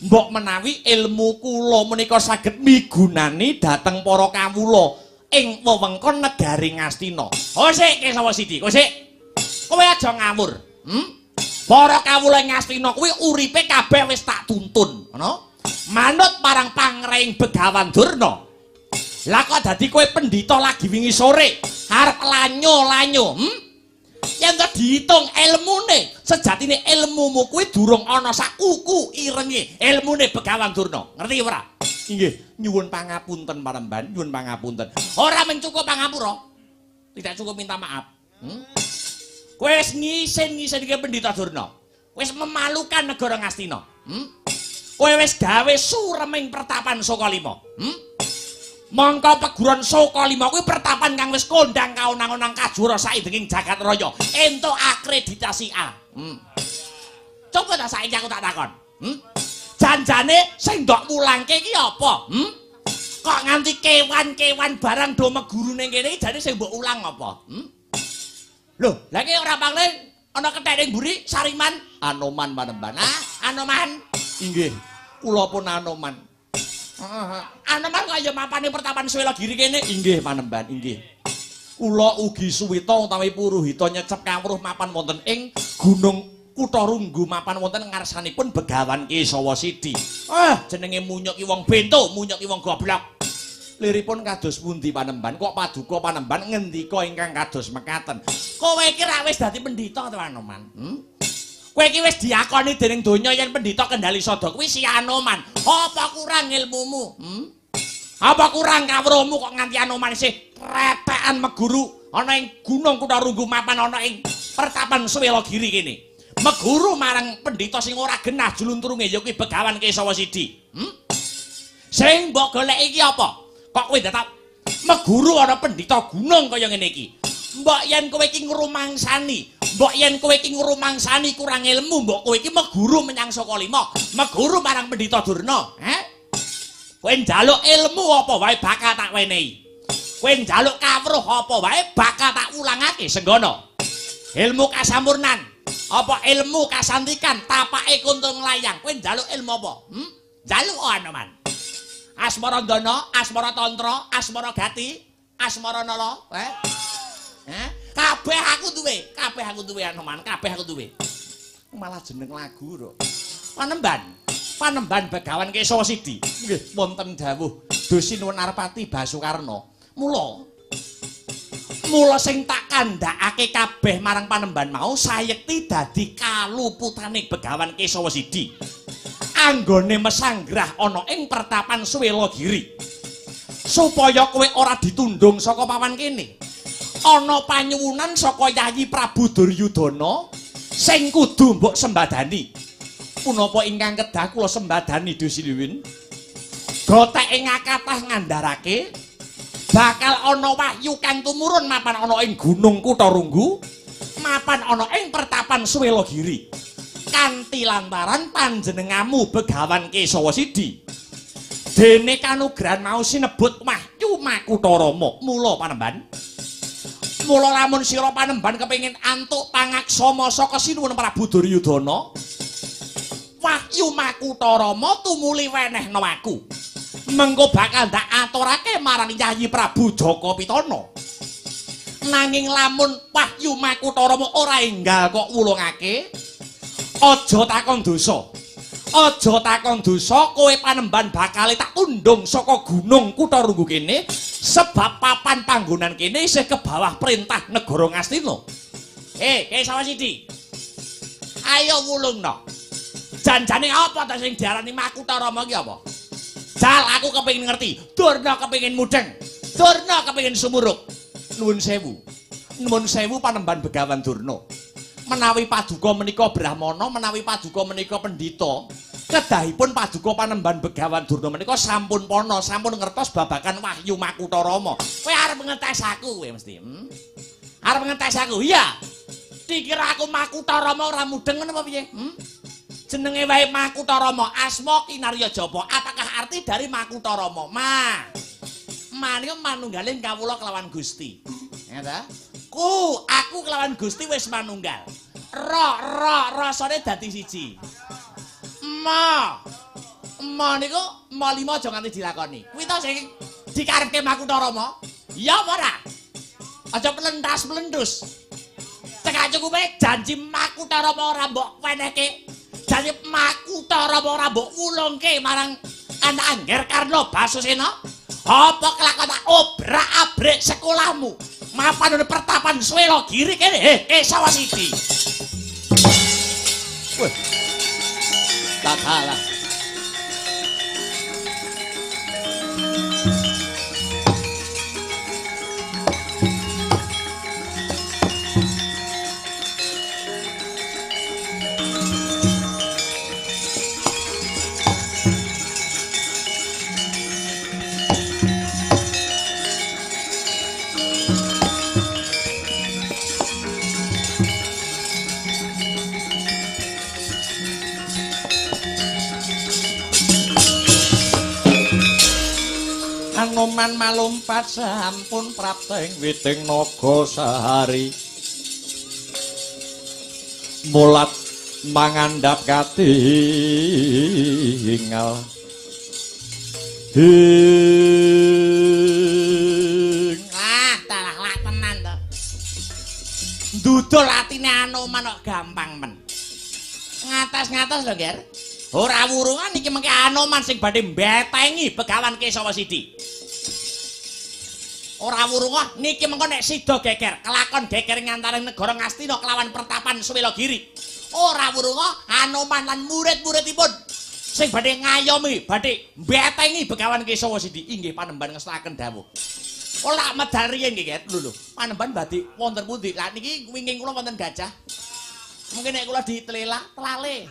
Mbok menawi ilmu kula menika saged migunani dhateng para kawula ing wewengkon negari Ngastina. Kosik Kesawa Sidi, kosik. Kowe aja ngawur. Para kawula ing Ngastina kuwi uripe kabeh wis tak tuntun, ngono. Manut marang pangreing Begawan Durna. Lah kok dadi kowe pendhita lagi wingi sore arep lanyo-lanyo, Yen to diitung ilmune, sejatine ilmumu kuwi durung ana sak kuku irenge ilmune Begawan Durna. Ngerti ora? Inggih, nyuwun pangapunten panemban, nyuwun pangapunten. Ora mencukup pangapura. Tidak cukup minta maaf. Kowe wis ngisin-ngisinke Pendhita Durna. Wis memalukan negara Ngastina. Kowe wis gawe sureming pertapan Sukalima. Mongko peguron Sukalima kuwi pertapan kang wis kondang kaonang-onang kajuara saindenging jagat raya, entuk akreditasi A. Coba ta saiki aku tak takon. Janjane sing ndok mulangke iki apa? Kok nganti kewan-kewan barang do meguru ning kene iki jane sing mbok ulang apa? Lho, lha iki ora pangling ana kethek ning mburi Sariman, Anoman Panembahan. Ah, Anoman. Inggih, kula pun Anoman. Heeh. Anoman kok ya mapane pertapan Swelagiri kene? Inggih, Panembahan, inggih. Kula ugi suwita utawi puruhita nyecep kawruh mapan wonten ing Gunung Kutha Runggu mapan wonten ngarsanipun Begawan Kesawa Sidi. Ah, jenenge munyuk ki wong bento, munyuk ki wong goblok. Liripun kados pundi Panembahan? Kok paduka Panembahan ngendika ingkang kados mekaten. Kowe iki ra wis dadi pendhita to Anoman? Kowe iki wis diakoni dening donya yen pendhita Kendali Sada kuwi si Anoman. Apa kurang ilmumu? Apa kurang kawruhmu kok nganti Anoman isih repekan meguru ana ing Gunung Kutha Runggu mapan ana ing pertapan Swelagiri kene. Meguru marang pendhita sing ora genah julunturunge ya kuwi Begawan Kesawa Sidi. Sing mbok golek iki apa? Kok kowe dadak meguru ana pendhita gunung kaya ngene iki? Mbok yen kowe iki ngrumangsani, mbok yen kowe iki ngrumangsani kurang ilmu, mbok kowe iki meguru menyang Saka Lima, meguru marang pendhita Durna, he? Kowe njaluk ilmu apa wae bakal tak wenehi. Kowe njaluk kawruh apa wae bakal tak ulangake senggono. Ilmu kasampurnan, apa ilmu kasantikan, tapake kuntung layang. Kowe njaluk ilmu apa? Njaluk Anoman. Asmara Ndana, Asmara Tantra, Asmara Gati, Asmara Nala, Kabeh aku duwe, kabeh aku duwe Anoman, kabeh aku duwe. Malah jeneng lagu kok. Panembahan, Panembahan Begawan Kesawa Sidi. Nggih, wonten dawuh Dusinuwun Arpati Basukarna. Mula mula sing tak kandhakake kabeh marang Panembahan mau sayekti dadi kaluputane Begawan Kesawa Sidi. Anggone mesanggrah ana ing pertapan Swelagiri. Supaya kowe ora ditundung saka papan kene. Ana panyuwunan saka Yayi Prabu Duryudana sing kudu mbok sembadani. Punapa ingkang kedah kula sembadani Dusiluwun? Gotek ing akatah ngandharake bakal ana wahyu kang tumurun mapan ana ing Gunung Kutha Runggu, mapan ana ing pertapan Swelagiri. Kanthi lantaran panjenengamu Begawan Kesawa Sidi. Dene kanugrahan mau sinebut wahyu Makutha Rama. Mula Panembahan, mula lamun sira Panembahan kepengin antuk pangaksama saka Sinuwun Prabu Duryudana, wahyu Makutha Rama tumuli wenehna aku. Mengko bakal ndak aturake marang Yayi Prabu Jaka Pitana. Nanging lamun wahyu Makutha Rama ora enggal kok wulungake, aja takon dosa. Aja takon dosa, kowe Panembahan bakal tak undung saka Gunung Kutha Runggu kene sebab papan panggonan kene isih ke bawah perintah negara Ngastina. Kesawa Sidi. Ayo wulungno. Janjane apa ta sing diarani Makutha Rama iki apa? Jal aku kepengin ngerti. Durna kepengin mudheng. Durna kepengin sumurup. Nuwun sewu. Nuwun sewu Panembahan Begawan Durna. Menawi paduka menika brahmana, menawi paduka menika pendhita, kedahipun paduka Panembahan Begawan Durna menika sampun pana, sampun ngertos babagan wahyu Makutha Rama. Kowe arep ngetes aku kowe mesti. Arep ngetes aku. Iya. Dikira aku Makutha Rama ora mudheng ngono apa piye? Jenenge wae Makutha Rama, asma kinarya japa. Apakah arti dari Makutha Rama? Ma. Ma niku manunggaling kawula kelawan Gusti. Ya ta? Ku, aku kelawan Gusti wis manunggal. Ra, ra, rasane dadi siji. Ma. Ma niku ma lima aja nganti dilakoni. Kuwi to sing dikarepke Makutha Rama. Ya apa ora? Aja plentas-plentus. Cekak cukupe janji Makutha Rama ora mbok wenehke. Janji Makutha Rama ora mbok wulungke marang anak Angger Karna Basusena. Apa kelakon tak obrak-abrik sekolahmu? Mapan ana pertapan Swelagiri kene, Kesawa Sidi. Wah. Tak kalah. Anoman malumpat sampun prapta ing witing naga sahari. Mulat mangandhap katingal. Hing. Ah, dalah lak tenan to. Ndudul atine Anoman kok gampang men. Ngatas-ngatas lho, Ger. Ora wurungan iki mengke Anoman sing badhe mbetengi Begawan Kesawa Sidi. Ora wurunga niki mengko nek sida geger, kelakon geger ngantaring negara Ngastina kelawan pertapan Swelagiri. Ora wurunga Anoman lan murid-muridipun sing badhe ngayomi, badhe mbetengi Begawan Kesawa Sidi inggih panembahan ngestakaken dawuh. Ora medal riyin nggih, Ger. Lho lho, panembahan badhe wonten pundi? Lah niki wingking kula wonten gajah. Mungkin nek kula ditelela, telale.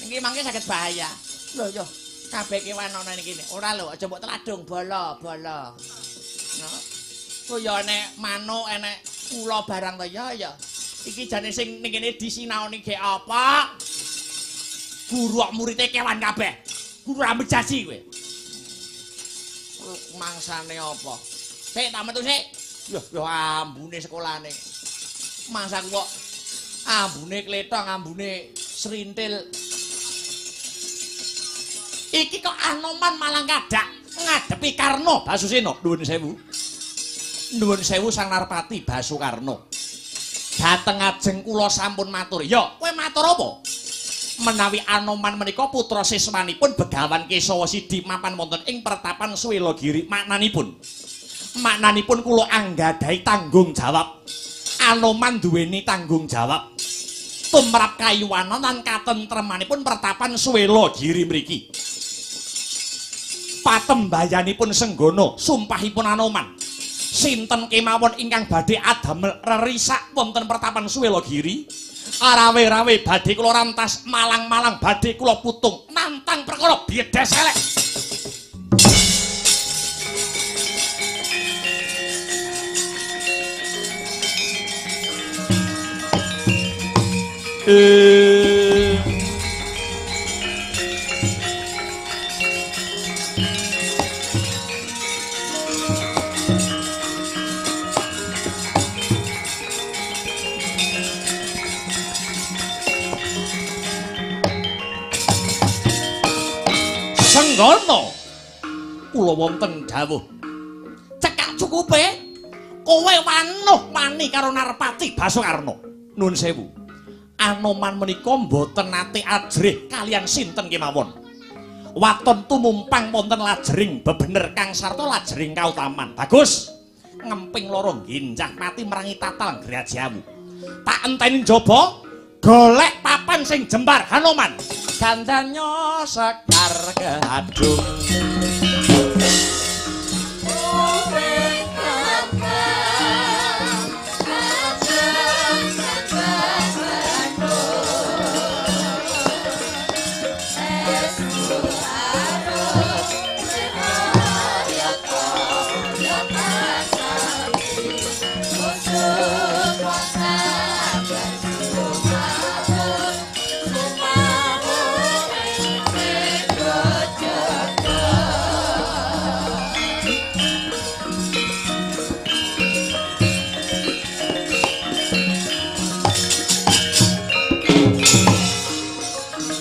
Niki mangke saged bahaya. Lho yo, kabeh kewan ana ning kene. Ora lho, aja mbok teladung bala-bala. No. Kaya enek manuk, enek ula barang to ya ya. Iki jane sing ning kene disinaoni gek apa? Guru kok murite kewan kabeh. Guru ra mejasi kowe. Mangsane apa? Sik tak metu sik. Yo yo ambune sekolahane. Mangsaku kok ambune kletong, ambune srintil. Iki kok Anoman malah kadak ngadepi Karna Basusena. Nuwun sewu. Nuwun sewu Sang Narpati Basukarna. Dhateng ajeng kula sampun matur. Ya, kowe matur apa? Menawi Anoman menika putra siswanipun Begawan Kesawa Sidi mapan wonten ing pertapan Swelagiri. Maknanipun, maknanipun kula anggadhahi tanggung jawab. Anoman duweni tanggung jawab tumrap kayuwanan lan katentremanipun pertapan Swelagiri mriki. Patembayanipun Senggana, sumpahipun Anoman. Sinten kemawon ingkang badhe adamel rerisak wonten pertapan Swelagiri, rawe-rawe badhe kula rantas, malang-malang badhe kula putung, nantang perkara biedes elek. Senggana, kula wonten dawuh. Cekak cukupe kowe wanuh wani karo Narpati Basukarna. Nuwun sewu. Anoman menika mboten nate ajrih kalian sinten kemawon. Waton tumumpang wonten lajering bebener kang sarta lajering kautaman. Bagus. Ngemping loro ginjah mati merangi tatal grajamu. Tak enteni njaba golek papan sing jembar Hanoman. Gandanya sekar gadung.